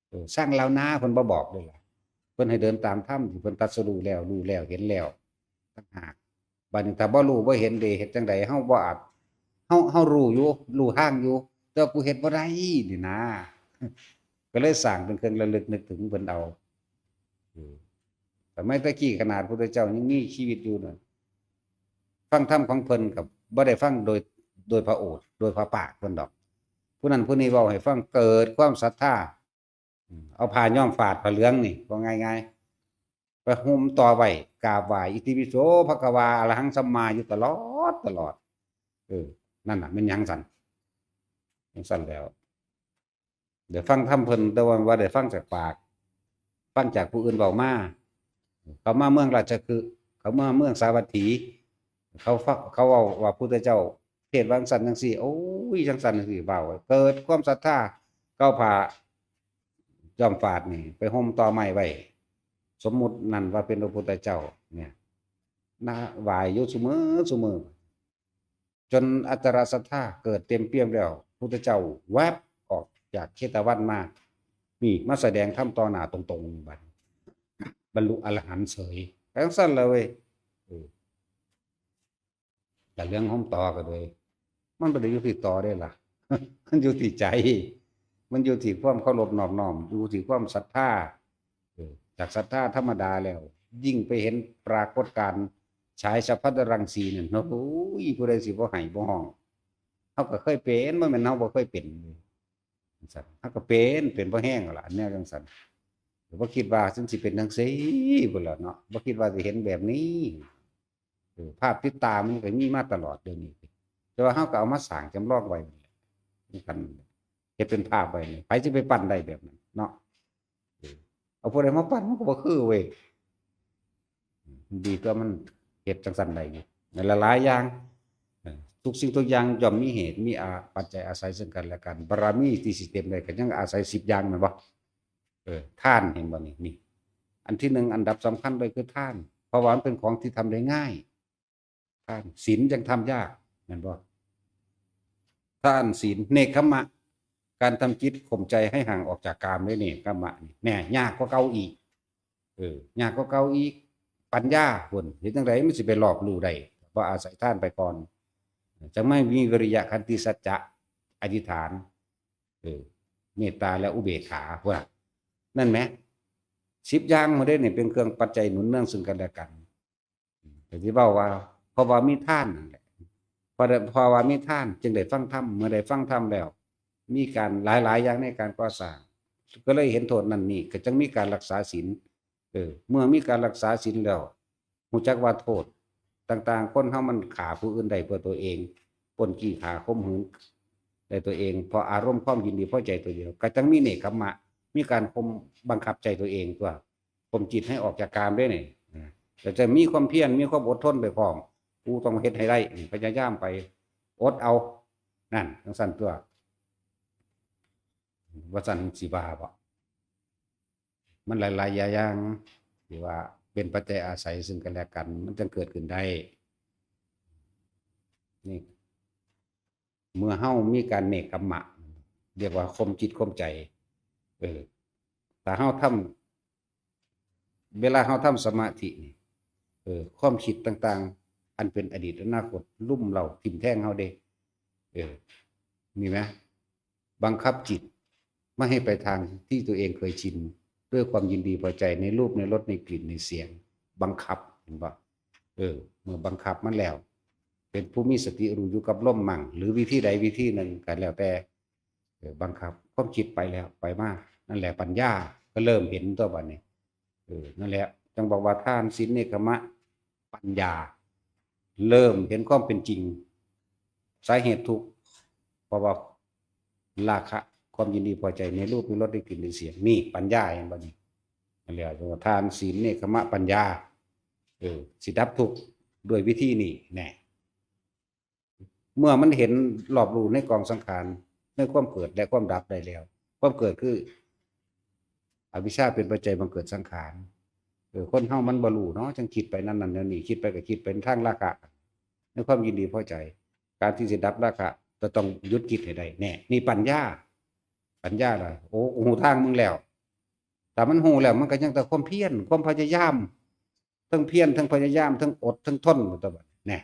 เออ สร้างลาวนาเพิ่นบ่บอกเลยล่ะ เพิ่นให้เดินตามธรรมที่เพิ่นตรัสรู้แล้ว รู้แล้ว เห็นแล้ว ต่างหาก บัดนี้ถ้าบ่รู้บ่เห็นเด้ เฮ็ดจั่งใด เฮาบ่อาจ เฮา เฮารู้อยู่ รู้ทางอยู่ แต่ว่ากูเฮ็ดบ่ได้นี่นะ ก็เลยสร้างเป็นเครื่องระลึกนึกถึงเพิ่นเอา เออ สมัยตะกี้ขนาดพุทธเจ้ายังมีชีวิตอยู่น่ะ ฟังธรรมของเพิ่นก็บ่ได้ฟังโดย โดยพระโอษฐ์ โดยพระปากเพิ่นดอก ผู้นั้นผู้นี้เว้าให้ฟัง เกิดความศรัทธา อืม เอาผ้าย้อมฝาดผ้าเหลืองนี่ เว้าง่ายๆ ไปห่มต่อไว้ กราบไหว้ อิติปิโส ภะคะวา อะระหัง สัมมา อยู่ตลอด ตลอด เออ นั่นน่ะ แม่นหยังสั่น จั่งซั่นแล้ว ได้ฟังธรรมเพิ่น แต่ว่า ว่าได้ฟังจากปาก ฟังจากผู้อื่นเว้ามา เขามาเมืองราชคฤห์ เขามาเมืองสาวัตถี เขาฟัง เขาเว้าว่าพุทธเจ้าเทศน์ว่าจั่งซั่นจั่งซี้ โอ้ย จั่งซั่นจั่งซี้ เว้า เกิดความศรัทธา ก็เอาผ้าย้อมฝาดนี่ ไปห่มตอไม้ไว้ สมมุตินั่นว่าเป็นพระพุทธเจ้าเนี่ย นะ ไหว้อยู่ซุมื้อซุมื้อ จนอัจฉริศรัทธาเกิดเต็มเปี่ยมแล้ว พุทธเจ้าแวบออกจากเชตวันมา นี่มาแสดงธรรมต่อหน้าตรงๆ บัดนี้ บรรลุอรหันต์เฉย จั่งซั่นเลยเว้ย เออ แต่เรื่องของต่อก็เลย มันบ่ได้อยู่ที่ต่อเด้ล่ะ มันอยู่ที่ใจ มันอยู่ที่ความเคารพนอบน้อม อยู่ที่ความศรัทธา เออ จากศรัทธาธรรมดาแล้ว ยิ่งไปเห็นปรากฏการณ์ฉายสัพพัญญรังสีนั่น โอ้ย ผู้ใดสิบ่ไห้บ่ฮ้อง เฮาก็เคยเป็น บ่แม่นเฮาบ่เคยเป็น จั่งซั้น เฮาก็เป็น เป็นบ่แฮงแล้วล่ะ อันแนวจั่งซั้น ก็บ่คิดว่าจั่งสิเป็นจั่งซี้พุ้นล่ะเนาะ บ่คิดว่าสิเห็นแบบนี้ เออ ภาพติดตามันก็มีมาตลอดเดี๋ยวนี้ แต่ว่าเฮาก็เอามาสร้างจำลองไว้นั่นแหละ คือกัน เฮ็ดเป็นภาพไว้นี่ ไผสิไปปั้นได้แบบนั้นเนาะ เออ เอาผู้ใดมาปั้นมันก็บ่คือเว้ย ดีตัวมันเฮ็ดจั่งซั้นได้อยู่ ในหลายๆ อย่าง เออ ทุกสิ่งทุกอย่างย่อมมีเหตุ มีอา ปัจจัยอาศัยซึ่งกันและกัน บารมีที่สิเต็มได้ก็ยังอาศัยสิบอย่างแม่นบ่ เออ ทานเห็นบ่นี่ นี่ อันที่หนึ่ง อันดับสำคัญเลยคือทาน เพราะว่ามันเป็นของที่ทำได้ง่าย ทาน ศีลยังทำยาก แม่นบ่ ทาน ศีล เนกขัมมะ การทำจิตข่มใจให้ห่างออกจากกามด้วยเนกขัมมะนี่ แน่ ยากกว่าเก่าอีก เออ ยากกว่าเก่าอีก ปัญญาพุ้น เฮ็ดจั่งใดมันสิไปรอบรู้ได้ บ่อาศัยทานไปก่อน จั่งไม่มีวิริยะ ขันติ สัจจะ อธิษฐาน เออ เมตตาและอุเบกขาพุ้นน่ะ นั่นแหม สิบอย่างพุ้นเด้นี่ เป็นเครื่องปัจจัยหนุนเนื่องซึ่งกันและกัน ก็สิเว้าว่า เพราะว่ามีทานนั่นแหละ เพราะได้ เพราะว่ามีทานจึงได้ฟังธรรม เมื่อได้ฟังธรรมแล้ว มีการหลายๆ อย่างในการก่อสร้าง ก็เลยเห็นโทษนั่นนี่ ก็จั่งมีการรักษาศีล เออ เมื่อมีการรักษาศีลแล้ว รู้จักว่าโทษต่างๆ คนเฮามันฆ่าผู้อื่นได้เพื่อตัวเอง ปล้นจี้ฆ่าข่มหืนได้ตัวเอง เพราะอารมณ์ความยินดีพอใจตัวเดียว ก็จั่งมีเนกขัมมะ มีการข่มบังคับใจตัวเองตัว ข่มจิตให้ออกจากกามด้วยนี่ แต่จะมีความเพียร มีความอดทนไปพร้อม กูต้องเฮ็ดให้ได้ พยายามไป อดเอา นั่น จั่งซั้นตัว ว่าซั้นสิว่าบ่ มันหลายๆ อย่าง ที่ว่าเป็นปัจจัยอาศัยซึ่งกันและกัน มันจั่งเกิดขึ้นได้ นี่ เมื่อเฮามีการเนกขัมมะ เรียกว่าข่มจิตข่มใจ เออ ถ้าเฮาทำ เวลาเฮาทำสมาธินี่ เออ ความคิดต่างๆ อันเป็นอดีตอนาคต ลุ่มเร้าทิ่มแทงเฮาเด้ เออ มีไหม บังคับจิตไม่ให้ไปทางที่ตัวเองเคยชิน ด้วยความยินดีพอใจในรูป ในรส ในกลิ่น ในเสียง บังคับ เห็นบ่ เออ เมื่อบังคับมันแล้ว เป็นผู้มีสติรู้อยู่กับลมมั่ง หรือวิธีใดวิธีหนึ่งก็แล้วแต่ เออ บังคับความคิดไปแล้วไปมา นั่นแหละปัญญาก็เริ่มเห็นตัวบัดนี้ เออ นั่นแหละ จั่งบอกว่าทาน ศีล เนกขัมมะ ปัญญา เริ่มเห็นความเป็นจริง สาเหตุทุกข์ เพราะว่าราคะ ความยินดีพอใจในรูป ในรส ในกลิ่น ในเสียง นี่ปัญญา เห็นบ่นี่ นั่นแหละ เรียกว่าทาน ศีล เนกขัมมะ ปัญญา เออ สิดับทุกข์ด้วยวิธีนี้แน่ เมื่อมันเห็นรอบรู้ในกองสังขาร ในความเกิดและความดับได้แล้ว ความเกิดคือ อวิชชาเป็นปัจจัยบังเกิดสังขาร เออ คนเฮามันบ่รู้เนาะ จั่งคิดไปนั่นนั่นแนวนี้ คิดไปก็คิดเป็นทางราคะ ในความยินดีพอใจ การที่สิดับราคะ จะต้องหยุดคิดให้ได้ แน่ นี่ปัญญา ปัญญาล่ะ โอ้ ฮู้ทางมึงแล้ว ถ้ามันฮู้แล้ว มันก็ยังแต่ความเพียร ความพยายาม ทั้งเพียร ทั้งพยายาม ทั้งอด ทั้งทน แต่ว่า แน่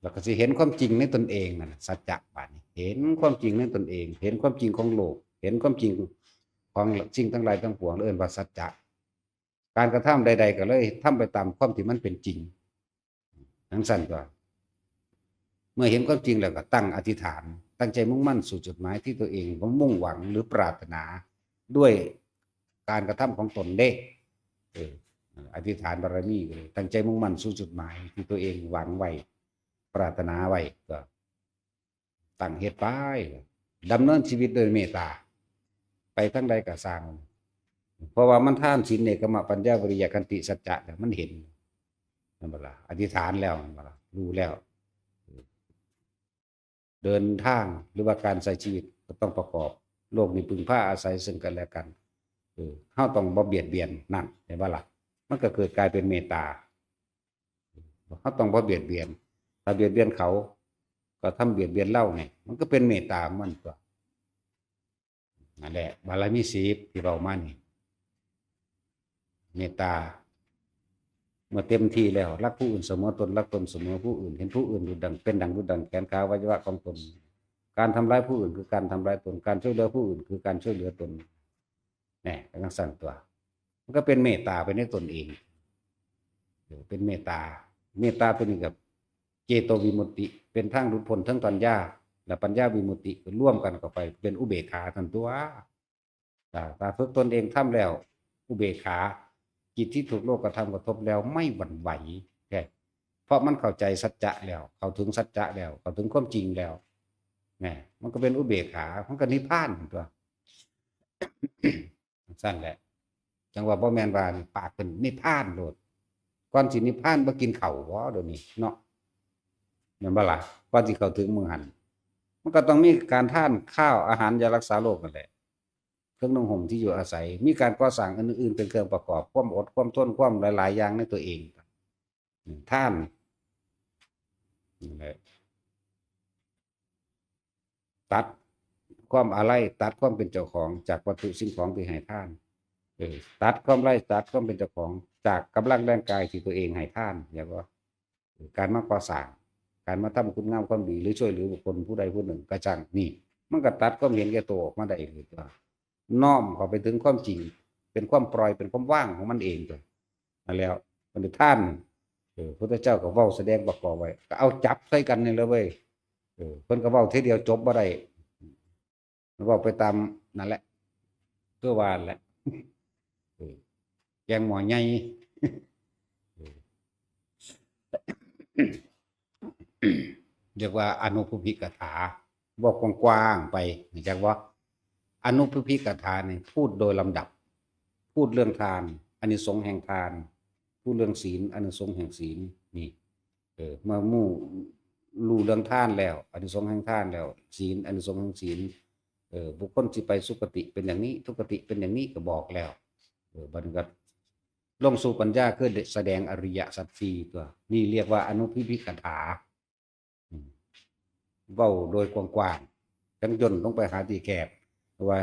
แล้วก็สิเห็นความจริงในตนเองนั่นน่ะ สัจจะ บาดนี้ เห็นความจริงในตนเอง เห็นความจริงของโลก เห็นความจริงของสิ่งทั้งหลายทั้งปวง เอิ้นว่าสัจจะ การกระทำใดๆ ก็เลยทำไปตามความที่มันเป็นจริง จั่งซั้นตั๊ว เมื่อเห็นความจริงแล้วก็ตั้งอธิษฐาน ตั้งใจมุ่งมั่นสู่จุดหมายที่ตัวเองมุ่งหวังหรือปรารถนา ด้วยการกระทำของตนเด้ เออ อธิษฐานบารมี ตั้งใจมุ่งมั่นสู่จุดหมายที่ตัวเองหวังไว้ ปรารถนาไว้ ก็ตั้งเฮ็ดไป ดำเนินชีวิตด้วยเมตตา ไปทางใดก็ซ่าง เพราะว่ามันทานศีล เนกขัมมะ ปัญญา วิริยะ ขันติ สัจจะเนี่ย มันเห็น แม่นบ่ล่ะ อธิษฐานแล้ว แม่นบ่ล่ะ รู้แล้ว เดินทางหรือว่าการใช้ชีวิตก็ต้องประกอบ โลกนี้พึ่งพาอาศัยซึ่งกันและกัน เออ เฮาต้องบ่เบียดเบียนนั่น แม่นบ่ล่ะ มันก็เกิดกลายเป็นเมตตา เฮาต้องบ่เบียดเบียน ถ้าเบียดเบียนเขา ก็ทำเบียดเบียนเราไง มันก็เป็นเมตตาของมันตั๊ว นั่นแหละ บารมีสิบที่เว้ามานี่ เมตตา เมื่อเต็มที่แล้ว รักผู้อื่นเสมอตน รักตนเสมอผู้อื่น เห็นผู้อื่นดุจดัง เป็นดังดุจดังแขนขาอวัยวะของตน การทำร้ายผู้อื่นคือการทำร้ายตน การช่วยเหลือผู้อื่นคือการช่วยเหลือตน แหม จั่งซั้นตั๊ว มันก็เป็นเมตตาไปในตนเอง เออ เป็นเมตตา เมตตาตัวนี้ก็ เจโตวิมุตติ เป็นทางหลุดพ้นทั้งปัญญา และปัญญาวิมุตติก็ร่วมกันเข้าไปเป็นอุเบกขาทันตั๊ว ถ้า ถ้าฝึกตนเองทำแล้ว อุเบกขา จิตที่ถูกโลกธรรมกระทบแล้วไม่หวั่นไหว แค่ เพราะมันเข้าใจสัจจะแล้ว เข้าถึงสัจจะแล้ว เข้าถึงความจริงแล้ว แหม มันก็เป็นอุเบกขา มันก็นิพพานตั๊ว จั่งซั้นแหละ จั่งว่าบ่แม่นว่าปากเพิ่นนิพพานโลด ก่อนสินิพพานบ่กินข้าวบ่ เดี๋ยวนี้เนาะ แม่นบ่ล่ะ ก่อนสิเข้าถึงมื้อหั้น มันก็ต้องมีการทานข้าวอาหารยารักษาโรคนั่นแหละ เครื่องนุ่งห่มที่อยู่อาศัย มีการก่อสร้างอื่นๆเป็นเครื่องประกอบ ความอด ความทน ความหลายๆอย่างในตัวเอง ทาน นั่นแหละ ตัดความอาลัย ตัดความเป็นเจ้าของจากวัตถุสิ่งของที่ให้ทาน เออ ตัดความอาลัย ตัดความเป็นเจ้าของจากกำลังแรงกายที่ตัวเองให้ทาน แล้วก็ เออ การมาก่อสร้าง การมาทำคุณงามความดี หรือช่วยเหลือบุคคลผู้ใดผู้หนึ่งก็ช่าง นี่ มันก็ตัดความเห็นแก่ตัวออกมาได้เลยตั๊ว น้อมเข้าไปถึงความจริง เป็นความปล่อย เป็นความว่างของมันเองตั๊ว นั่นแหละ มันได้ทาน เออ พุทธเจ้าก็เว้าแสดงประกอบไว้ ก็เอาจับใส่กันนี่แหละเว้ย เออ เพิ่นก็เว้าเทื่อเดียวจบบ่ได้ เว้าไปตามนั่นแหละ คือว่าแหละ เออ แกงหม้อใหญ่ เออ เรียกว่าอนุภูพิกถา บอกกว้างๆไป รู้จักบ่ อนุภูพิกถานี่พูดโดยลำดับ พูดเรื่องทาน อานิสงส์แห่งทาน พูดเรื่องศีล อานิสงส์แห่งศีล นี่ เออ เมื่อหมู่รู้เรื่องทานแล้ว อานิสงส์แห่งทานแล้ว ศีล อานิสงส์แห่งศีล เออ บุคคลสิไปสุคติเป็นอย่างนี้ ทุคติเป็นอย่างนี้ก็บอกแล้ว เออ บัดนี้ก็ลงสู่ปัญญา คือแสดงอริยสัจสี่ตั๊ว นี่เรียกว่าอนุภูพิกถา อืม เว้าโดยกว้างๆ จั่งย่นลงไปหาที่แคบ ว่า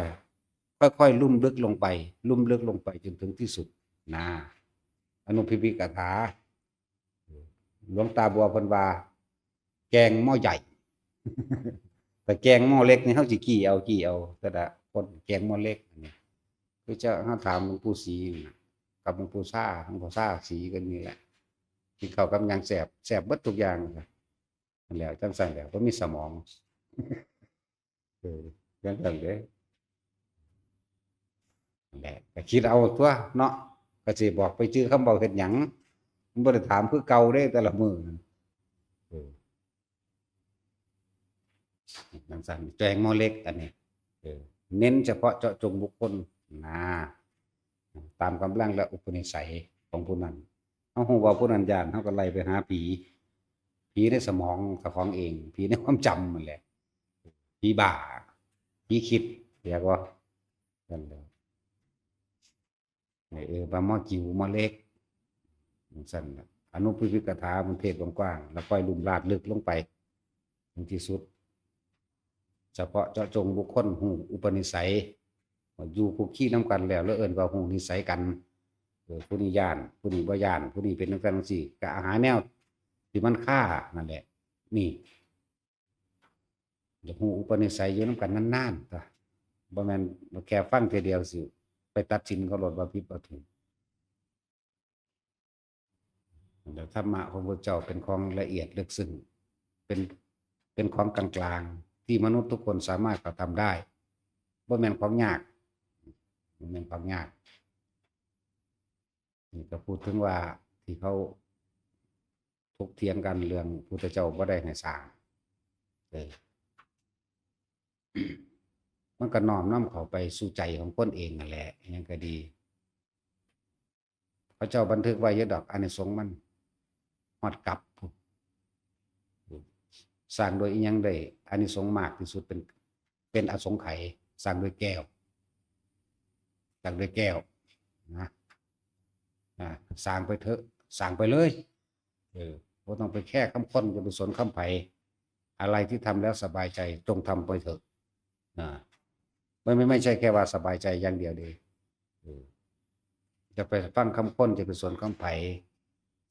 ค่อยๆ ลุ่มลึกลงไป ลุ่มลึกลงไปจนถึงที่สุด นะ อนุภูพิกถา หลวงตาบัวเพิ่นว่า แกงหม้อใหญ่ แต่แกงหม้อเล็กนี่เฮาสิกี้เอา กี้เอา แต่ละคนแกงหม้อเล็กนี่ คือจะ เฮาถามหลวงปู่ศรีน่ะ กับหลวงปู่ซ่า หลวงปู่ซ่าศรีก็นี่แหละ กินข้าวกับหยังแซ่บ แซ่บเบิดทุกอย่าง นั่นแหละ จั่งซั้นแหละ บ่มีสมอง เออ จั่งซั้นเด้ นั่นแหละ ก็คิดเอาตั๊วเนาะ ก็สิบอกไปจื่อคำเว้าเฮ็ดหยัง มันบ่ได้ถามคือเก่าเด้ แต่ละมื้อ เออ จั่งซั้น แกงหม้อเล็กอันนี้ เออ เน้นเฉพาะเจาะจงบุคคล นะ ตามกำลังและอุปนิสัยของผู้นั้น เฮาฮู้ว่าผู้นั้นย้าน เฮาก็ไล่ไปหาผี ผีในสมองเจ้าของเอง ผีในความจำนั่นแหละ ผีบ้า ผีคิด เรียกว่า นั่นแหละ เออ ว่าหม้อจิ๋ว หม้อเล็ก จั่งซั้นน่ะ อนุปปิณฑิกถามันเทศน์กว้างๆ แล้วค่อยลุ่มลาดลึกลงไป ถึงที่สุด เฉพาะเจาะจงบุคคล ฮู้อุปนิสัย อยู่คุกคีนำกันแล้ว แล้วเอิ้นว่าฮู้นิสัยกัน เออ ผู้นี้ย้าน ผู้นี้บ่ย้าน ผู้นี้เป็นจั่งซั้นจั่งซี้ ก็หาแนวที่มันคานั่นแหละ นี่ อยากฮู้อุปนิสัยอยู่นำกันนานๆ ตั๊ว บ่แม่นแค่ฟังเทื่อเดียวสิไปตัดสินเขาโลดว่าผิดว่าถูก แต่ธรรมะของพระเจ้าเป็นของละเอียดลึกซึ้ง เป็น เป็นของกลางๆ ที่มนุษย์ทุกคนสามารถกระทำได้ บ่แม่นของยาก บ่แม่นของยาก นี่ก็พูดถึงว่าที่เขาถกเถียงกันเรื่องพุทธเจ้าบ่ได้ให้สร้าง เออ มันก็น้อมนำเข้าไปสู่ใจของคนเองนั่นแหละ อิหยังก็ดี พระเจ้าบันทึกไว้อยู่ดอก อานิสงส์มัน ฮอดกลับพุ้น สร้างโดยอิหยังได้อานิสงส์มากที่สุด เป็น เป็นอสงไขย สร้างด้วยแก้ว สร้างด้วยแก้ว นะ อ่า สร้างไปเถอะ สร้างไปเลย เออ บ่ต้องไปแคร์คำคน อย่าไปสนคำไผ อะไรที่ทำแล้วสบายใจ จงทำไปเถอะ นะ ไม่ ไม่ ไม่ใช่แค่ว่าสบายใจอย่างเดียวเด้ เออ อย่าไปฟังคำคน อย่าไปสนคำไผ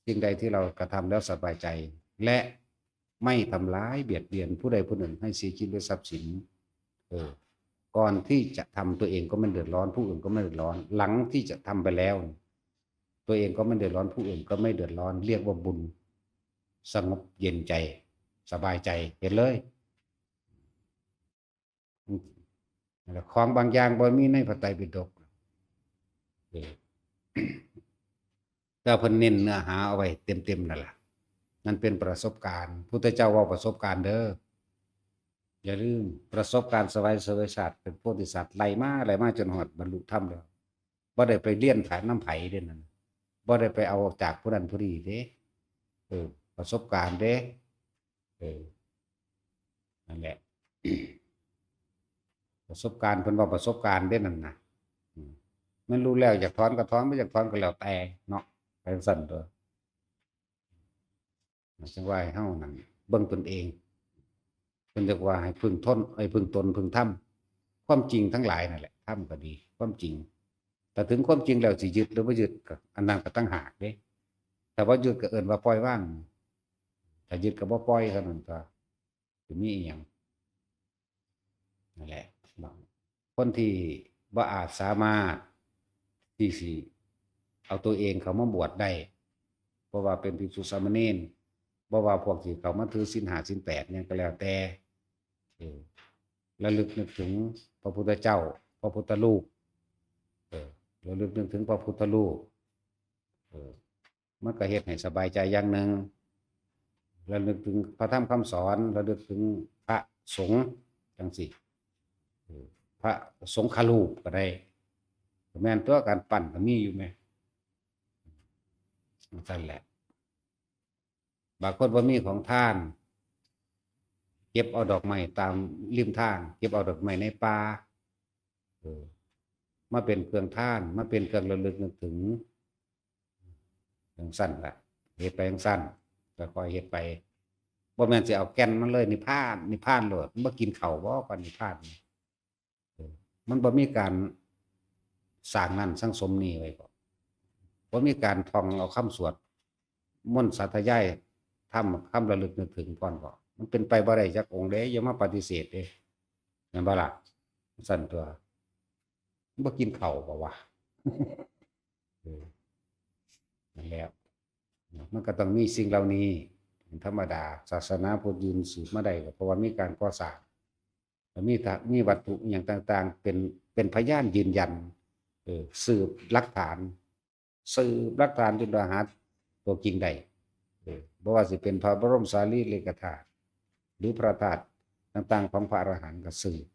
สิ่งใดที่เรากระทำแล้วสบายใจ และไม่ทำร้ายเบียดเบียนผู้ใดผู้หนึ่งให้เสียชีวิตและทรัพย์สิน เออ ก่อนที่จะทำตัวเองก็ไม่เดือดร้อน ผู้อื่นก็ไม่เดือดร้อน หลังที่จะทำไปแล้ว ตัวเองก็ไม่เดือดร้อน ผู้อื่นก็ไม่เดือดร้อน เรียกว่าบุญ สงบเย็นใจ สบายใจ เห็นเลย อืม นั่นแหละ ของบางอย่างบ่มีในพระไตรปิฎก เออ แต่เพิ่นเน้นเนื้อหาเอาไว้เต็มๆ นั่นล่ะ นั่นเป็นประสบการณ์ พุทธเจ้าเว้าประสบการณ์เด้อ อย่าลืม ประสบการณ์สวัยเสวยชาติ เป็นโพธิสัตว์ ไล่มา ไล่มาจนฮอดบรรลุธรรมแล้ว บ่ได้ไปเรียนถามนำไผเด้นั่น บ่ได้ไปเอาจากผู้นั้นผู้นี้เด้ เออ ประสบการณ์เด้ เออ นั่นแหละ ประสบการณ์ เพิ่นว่าประสบการณ์เด้นั่นนะ อืม แม่นรู้แล้วอยากถอนก็ถอน บ่อยากถอนก็แล้วแต่เนาะ ไปจั่งซั้นตั๊ว จั่งว่าให้เฮานั่นเบิ่งตนเอง เพิ่นเรียกว่าให้พึ่งทน ให้พึ่งตน พึ่งธรรม ความจริงทั้งหลายนั่นแหละ ธรรมก็ดี ความจริง ถ้าถึงความจริงแล้วสิยึดหรือบ่ยึดก็ อันนั้นก็ต่างหากเด้ ถ้าบ่ยึดก็เอิ้นว่าปล่อยวาง ถ้ายึดก็บ่ปล่อยเท่านั้นตั๊ว สิมีอิหยัง นั่นแหละ คนที่บ่อาจสามารถที่สิเอาตัวเองเข้ามาบวชได้ เพราะว่าเป็นภิกษุสามเณร บ่ว่าพวกที่เข้ามาถือศีลห้าศีลแปดหยังก็แล้วแต่ เออ ระลึกนึกถึงพระพุทธเจ้า พระพุทธรูป เออ ระลึกนึกถึงพระพุทธรูป เออ มันก็เฮ็ดให้สบายใจอย่างหนึ่ง ระลึกถึงพระธรรมคำสอน ระลึกถึงพระสงฆ์จั่งซี้ เออ พระสงฆ์ครูปก็ได้ ก็แม่นตั๊ว การปั้นก็มีอยู่แหม จั่งซั้นแหละ บางคนบ่มีของทาน เก็บเอาดอกไม้ตามริมทาง เก็บเอาดอกไม้ในป่า เออ มาเป็นเครื่องทาน มาเป็นเครื่องระลึกนึกถึง จั่งซั้นล่ะ เฮ็ดไปจั่งซั้น ค่อยๆ เฮ็ดไป บ่แม่นสิเอาแก่นมันเลย นิพพาน นิพพานโลด มันบ่กินข้าวบ่ ก่อนนิพพาน เออ มันบ่มีการสร้างนั่นสร้างสมนี่ไว้บ่ บ่มีการท่องเอาคำสวดมนต์สาธยายธรรม คำระลึกนึกถึงก่อนบ่ มันเป็นไปบ่ได้จักองค์เด้ อย่ามาปฏิเสธเด้ แม่นบ่ล่ะ จั่งซั้นตั๊ว บ่กินข้าวบ่วะ เออ นั่นแหละ มันก็ต้องมีสิ่งเหล่านี้ เป็นธรรมดา ศาสนาพุทธยืนสืบมาได้ก็เพราะว่ามีการก่อสร้าง มีทะ มีวัตถุอหย่างต่างๆ เป็น เป็นพยานยืนยัน เออ สืบหลักฐาน สืบหลักฐานจนว่าหาตัวจริงได้ เออ บ่ว่าสิเป็นพระบรมสารีริกธาตุ หรือพระธาตุต่างๆ ของพระอรหันต์ก็สืบ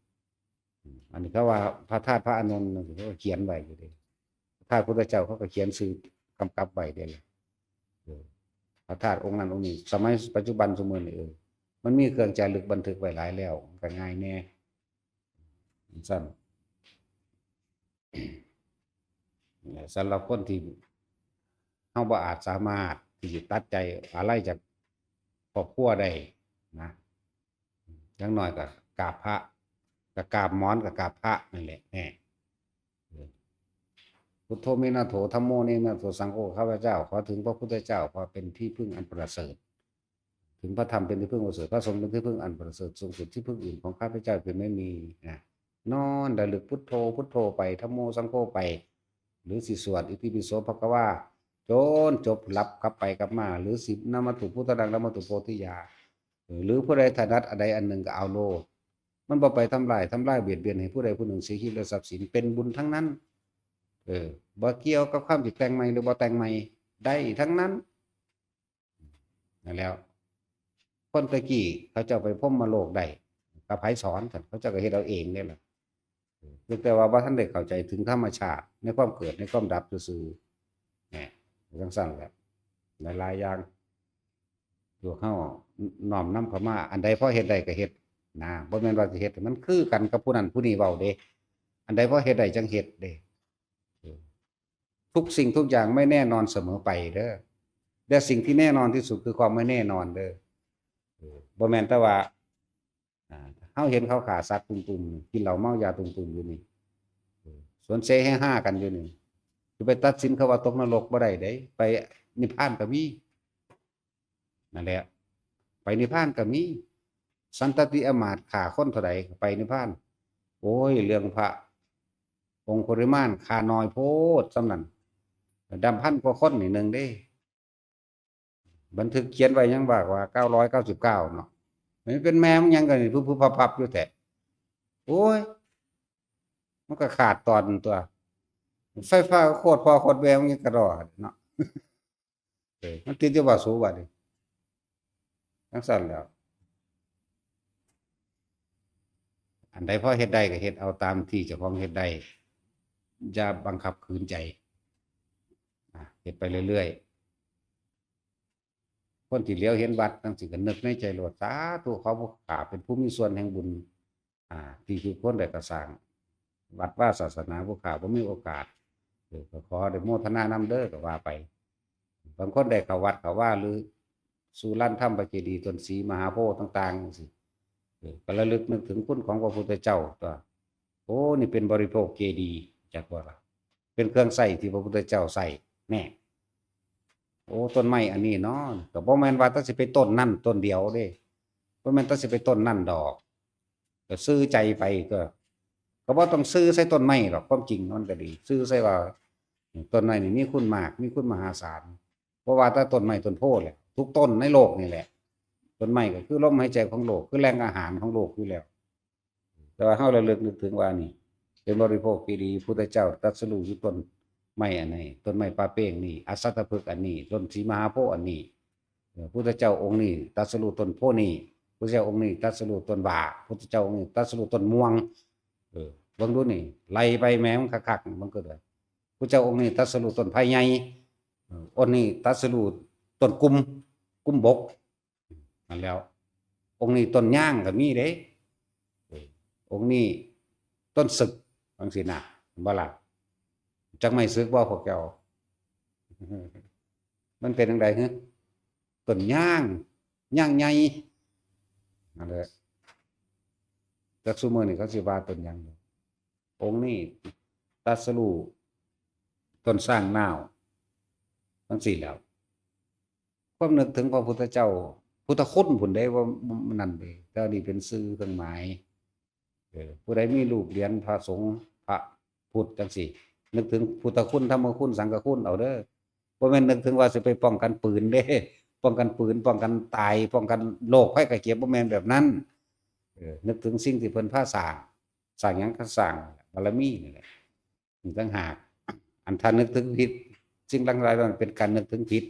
อืม อันนี้เขาว่าพระธาตุพระอานนท์นั่นสิ เขาก็เขียนไว้อยู่เด้ พระธาตุพุทธเจ้าเขาก็เขียนชื่อกำกับไว้เด้เลย เออ พระธาตุองค์นั้นองค์นี้ สมัยปัจจุบันซุมื้อนี้ เออ มันมีเครื่องจารึกบันทึกไว้หลายแล้ว มันก็ง่ายแน่ จั่งซั้น สำหรับคนที่ ฮาบ่อาจสามารถที่สิตัดใจอาลัยจากครอบครัวได้นะ อย่างน้อยก็กราบพระ ก็กราบหมอน ก็กราบพระนั่นแหละ แหม พุทโธเมนะโถ ธัมโมเมนะโถ สังโฆ ข้าพเจ้าขอถึงพระพุทธเจ้า ขอเป็นที่พึ่งอันประเสริฐ ถึงพระธรรมเป็นที่พึ่งประเสริฐ พระสงฆ์เป็นที่พึ่งอันประเสริฐสูงสุด ที่พึ่งอื่นของข้าพเจ้าคือไม่มีนะ นอนระลึกพุทโธ พุทโธไป ธัมโม สังโฆไป หรือสิสวดอิติปิโสภะคะวา จนจบหลับกลับไปกลับมา หรือสินะมาตุพุทธานัง นะมาตุโพธิยา เออ หรือผู้ใดถนัดอันใดอันหนึ่งก็เอาโลด มันบ่ไปทำลาย ทำลายเบียดเบียนให้ผู้ใดผู้หนึ่งเสียชีวิตและทรัพย์สิน เป็นบุญทั้งนั้น เออ บ่เกี่ยวกับความสิแต่งใหม่หรือบ่แต่งใหม่ ได้ทั้งนั้น นั่นแหล้ว คนตะกี้เขาเจ้าไปพรหมโลกได้ ก็ไผสอนกัน เขาเจ้าก็เฮ็ดเอาเองนี่แหละ เพียงแต่ว่าบ่ทันได้เข้าใจถึงธรรมชาติในความเกิดในความดับซื่อๆ แหม จังซั่นแหละ หลายๆ อย่าง พวกเฮาน้อมนำเข้ามา อันใดพอเฮ็ดได้ก็เฮ็ดนะ บ่แม่นว่าสิเฮ็ดให้มันคือกันกับผู้นั้นผู้นี้เว้าเด้ อันใดพอเฮ็ดได้จังเฮ็ดเด้ เออ ทุกสิ่งทุกอย่างไม่แน่นอนเสมอไปเด้อ แต่สิ่งที่แน่นอนที่สุดคือความไม่แน่นอนเด้อ เออ บ่แม่นแต่ว่า อ่า เฮาเห็นเขาฆ่าสัตว์ตุ่มๆ กินเหล้าเมายาตุ่มๆ อยู่นี่ เออ สวนเสแห่ฮากันอยู่นี่ สิไปตัดสินเขาว่าตกนรกบ่ได้เด้ ไปนิพพานก็มี นั่นแหละ ไปนิพพานก็มี สันตติอำมาตย์ฆ่าคนเท่าใดก็ไปนิพพาน โอ้ย เรื่องพระองคุลิมานฆ่าน้อยโพดส่ำนั้น ดำพันกว่าคนนี่หนึ่งเด้ บันทึกเขียนไว้ยังว่า ว่า เก้าร้อยเก้าสิบเก้า เนาะ มันเป็นแม่มึงหยังกันนี่ พึบๆ พับๆ อยู่แท้ โอ้ย มันก็ขาดตอนตัว ไฟฟ้าก็โคตรพ่อโคตรแม่มึงยังกระดอเนาะ เออ มันติดอยู่บ่สูบัดนี้ จังซั่นแหล้ว อันใดพอเฮ็ดได้ก็เฮ็ดเอาตามที่เจ้าของเฮ็ดได้ อย่าบังคับขืนใจ อ่ะ เฮ็ดไปเรื่อยๆ คนที่เหลียวเห็นวัดจังซี้ก็นึกในใจโลด สาธุ ขอผู้ข้าเป็นผู้มีส่วนแห่งบุญ อ่า ที่ทุกคนได้กระสร้างวัดวาศาสนา ผู้ข้าบ่มีโอกาส เออ ก็ขอได้โมทนานำเด้อ ก็ว่าไป บางคนได้เข้าวัดเข้าวา หรือสู่ลานธรรมพระเจดีย์ต้นศรีมหาโพธิ์ต่างๆ จังซี้ เออ ก็ระลึกนึกถึงคุณของพระพุทธเจ้าตัว โอ้ นี่เป็นบริโภคเจดีย์ จักว่าล่ะ เป็นเครื่องใช้ที่พระพุทธเจ้าใช้ แน่ โอ้ ต้นไม้อันนี้เนาะ ก็บ่แม่นว่าแต่สิไปต้นนั่นต้นเดียวเด้ บ่แม่นแต่สิไปต้นนั่นดอก ก็ซื่อใจไปก็ ก็บ่ต้องซื่อใส่ต้นไม้ดอก ความจริงมันก็ดี ซื่อใส่ว่า ต้นไม้นี่มีคุณมาก มีคุณมหาศาล เพราะว่าแต่ต้นไม้ต้นโพธิ์แหละ ทุกต้นในโลกนี่แหละ ต้นไม้ก็คือลมหายใจของโลก คือแหล่งอาหารของโลกอยู่แล้ว แต่ว่าเฮาระลึกนึกถึงว่านี่ เป็นบริโภคที่ดี พุทธเจ้าตรัสรู้อยู่ต้นไม้อันนี้ ต้นไม้ป่าเป้งนี่ อัสสัตถพฤกษ์อันนี้ ต้นศรีมหาโพธิ์อันนี้ เออ พุทธเจ้าองค์นี้ตรัสรู้ต้นโพธิ์นี้ พุทธเจ้าองค์นี้ตรัสรู้ต้นว่า พุทธเจ้าองค์นี้ตรัสรู้ต้นม่วง เออ เบิ่งดูนี่ ไล่ไปแหมมันคักๆ มันก็เลย พุทธเจ้าองค์นี้ตรัสรู้ต้นไผ่ใหญ่ เออ องค์นี้ตรัสรู้ต้นกุม กุมบก นั่นแหล้ว องค์นี้ต้นยางก็มีเด้ เออ องค์นี้ต้นสึก จังซี้นะ เห็นบ่ล่ะ จักไม้สึกบ่พวกเจ้า มันเป็นจังใด๋ ต้นยาง ยางใหญ่ นั่นแหละ จักซุมื้อนี่เขาสิว่าต้นหยัง องค์นี้ตรัสรู้ต้นซางนาว จังซี้แหล้ว ความนึกถึงพระพุทธเจ้า พุทธคุณพุ้นเด้ ว่ามันนั่นเด้ แต่อันนี้เป็นชื่อเครื่องหมาย เออ ผู้ใดมีรูปเหรียญพระสงฆ์พระพุทธจังซี้ นึกถึงพุทธคุณ ธรรมคุณ สังฆคุณเอาเด้อ บ่แม่นนึกถึงว่าสิไปป้องกันปืนเด้ ป้องกันปืน ป้องกันตาย ป้องกันโรคภัยไข้เจ็บ บ่แม่นแบบนั้น เออ นึกถึงสิ่งที่เพิ่นพาสร้าง สร้างหยังก็สร้างบารมีนี่แหละ นี่ต่างหาก อันถ้านึกถึงผิด สิ่งหลายๆ มันเป็นการนึกถึงผิด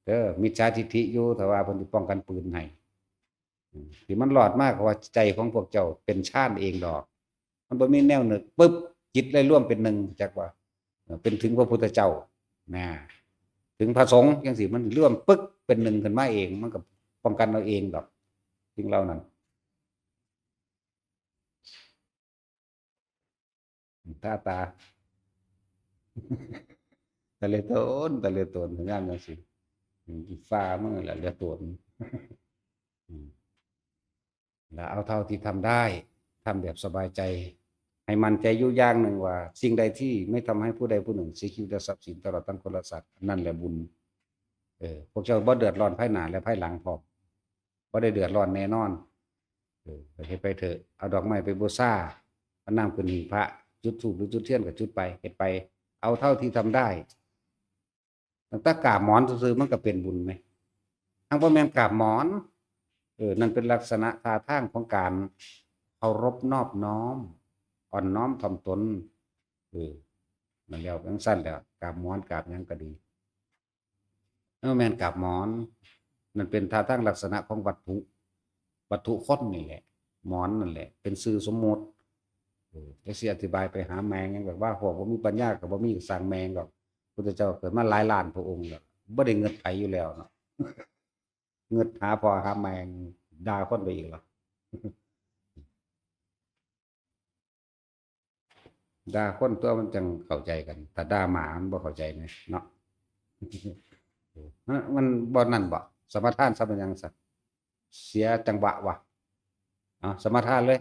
เด้อ มิจฉาทิฏฐิอยู่ ถ้าว่าเพิ่นสิป้องกันปืนให้ อืม ที่มันรอดมา เพราะว่าใจของพวกเจ้าเป็นฌานเองดอก มันบ่มีแนวนึกปึ๊บ จิตเลยรวมเป็นหนึ่ง จักว่า เอ่อ เป็นถึงพระพุทธเจ้า นะ ถึงพระสงฆ์จังซี้ มันรวมปึ๊กเป็นหนึ่งขึ้นมาเอง มันก็ป้องกันเอาเองดอก สิ่งเหล่านั้น ตาตา แต่เหลือตน แต่เหลือตน งามจังซี่ อืม อีฟ้ามันแหละเหลือตน อืม แล้วเอาเท่าที่ทำได้ ทำแบบสบายใจ ให้มั่นใจอยู่อย่างหนึ่งว่า สิ่งใดที่ไม่ทำให้ผู้ใดผู้หนึ่งเสียชีวิตและทรัพย์สิน ตลอดทั้งคนและสัตว์ อันนั้นแหละบุญ เออ พวกเจ้าบ่เดือดร้อนภายหน้าและภายหลังพร้อม บ่ได้เดือดร้อนแน่นอน เออ เฮ็ดไปเถอะ เอาดอกไม้ไปบูชา เอาน้ำขึ้นหิ้งพระ จุดธูปหรือจุดเทียนก็จุดไป เฮ็ดไป เอาเท่าที่ทำได้ ตั้งแต่กราบหมอนซื่อๆ มันก็เป็นบุญไหม ทั้งบ่แม่นกราบหมอน เออ นั่นเป็นลักษณะท่าทางของการเคารพนอบน้อม อ่อนน้อมถ่อมตน เออ นั่นแล้วจังซั่นแหละ กราบหมอนกราบหยังก็ดี เออ แม่นกราบหมอน นั่นเป็นท่าทางลักษณะของวัตถุ วัตถุคนนี่แหละ หมอนนั่นแหละ เป็นชื่อสมมุติ เออ จักสิอธิบายไปหาแมงหยัง แบบว่าพวกบ่มีปัญญาก็บ่มีสร้างแมงดอก พุทธเจ้าเกิดมาหลายล้านพระองค์แล้ว บ่ได้เงิดไผอยู่แล้วเนาะ เงิดหาพ่อหาแม่ ด่าคนไปอีกเหรอ ด่าคนตัวมันจังเข้าใจกัน ถ้าด่าหมามันบ่เข้าใจนะเนาะ มัน มันบ่นั่นบ่ สมาทานซะเป็นหยังซะ เสียจังหวะว่ะ เอาสมาทานเลย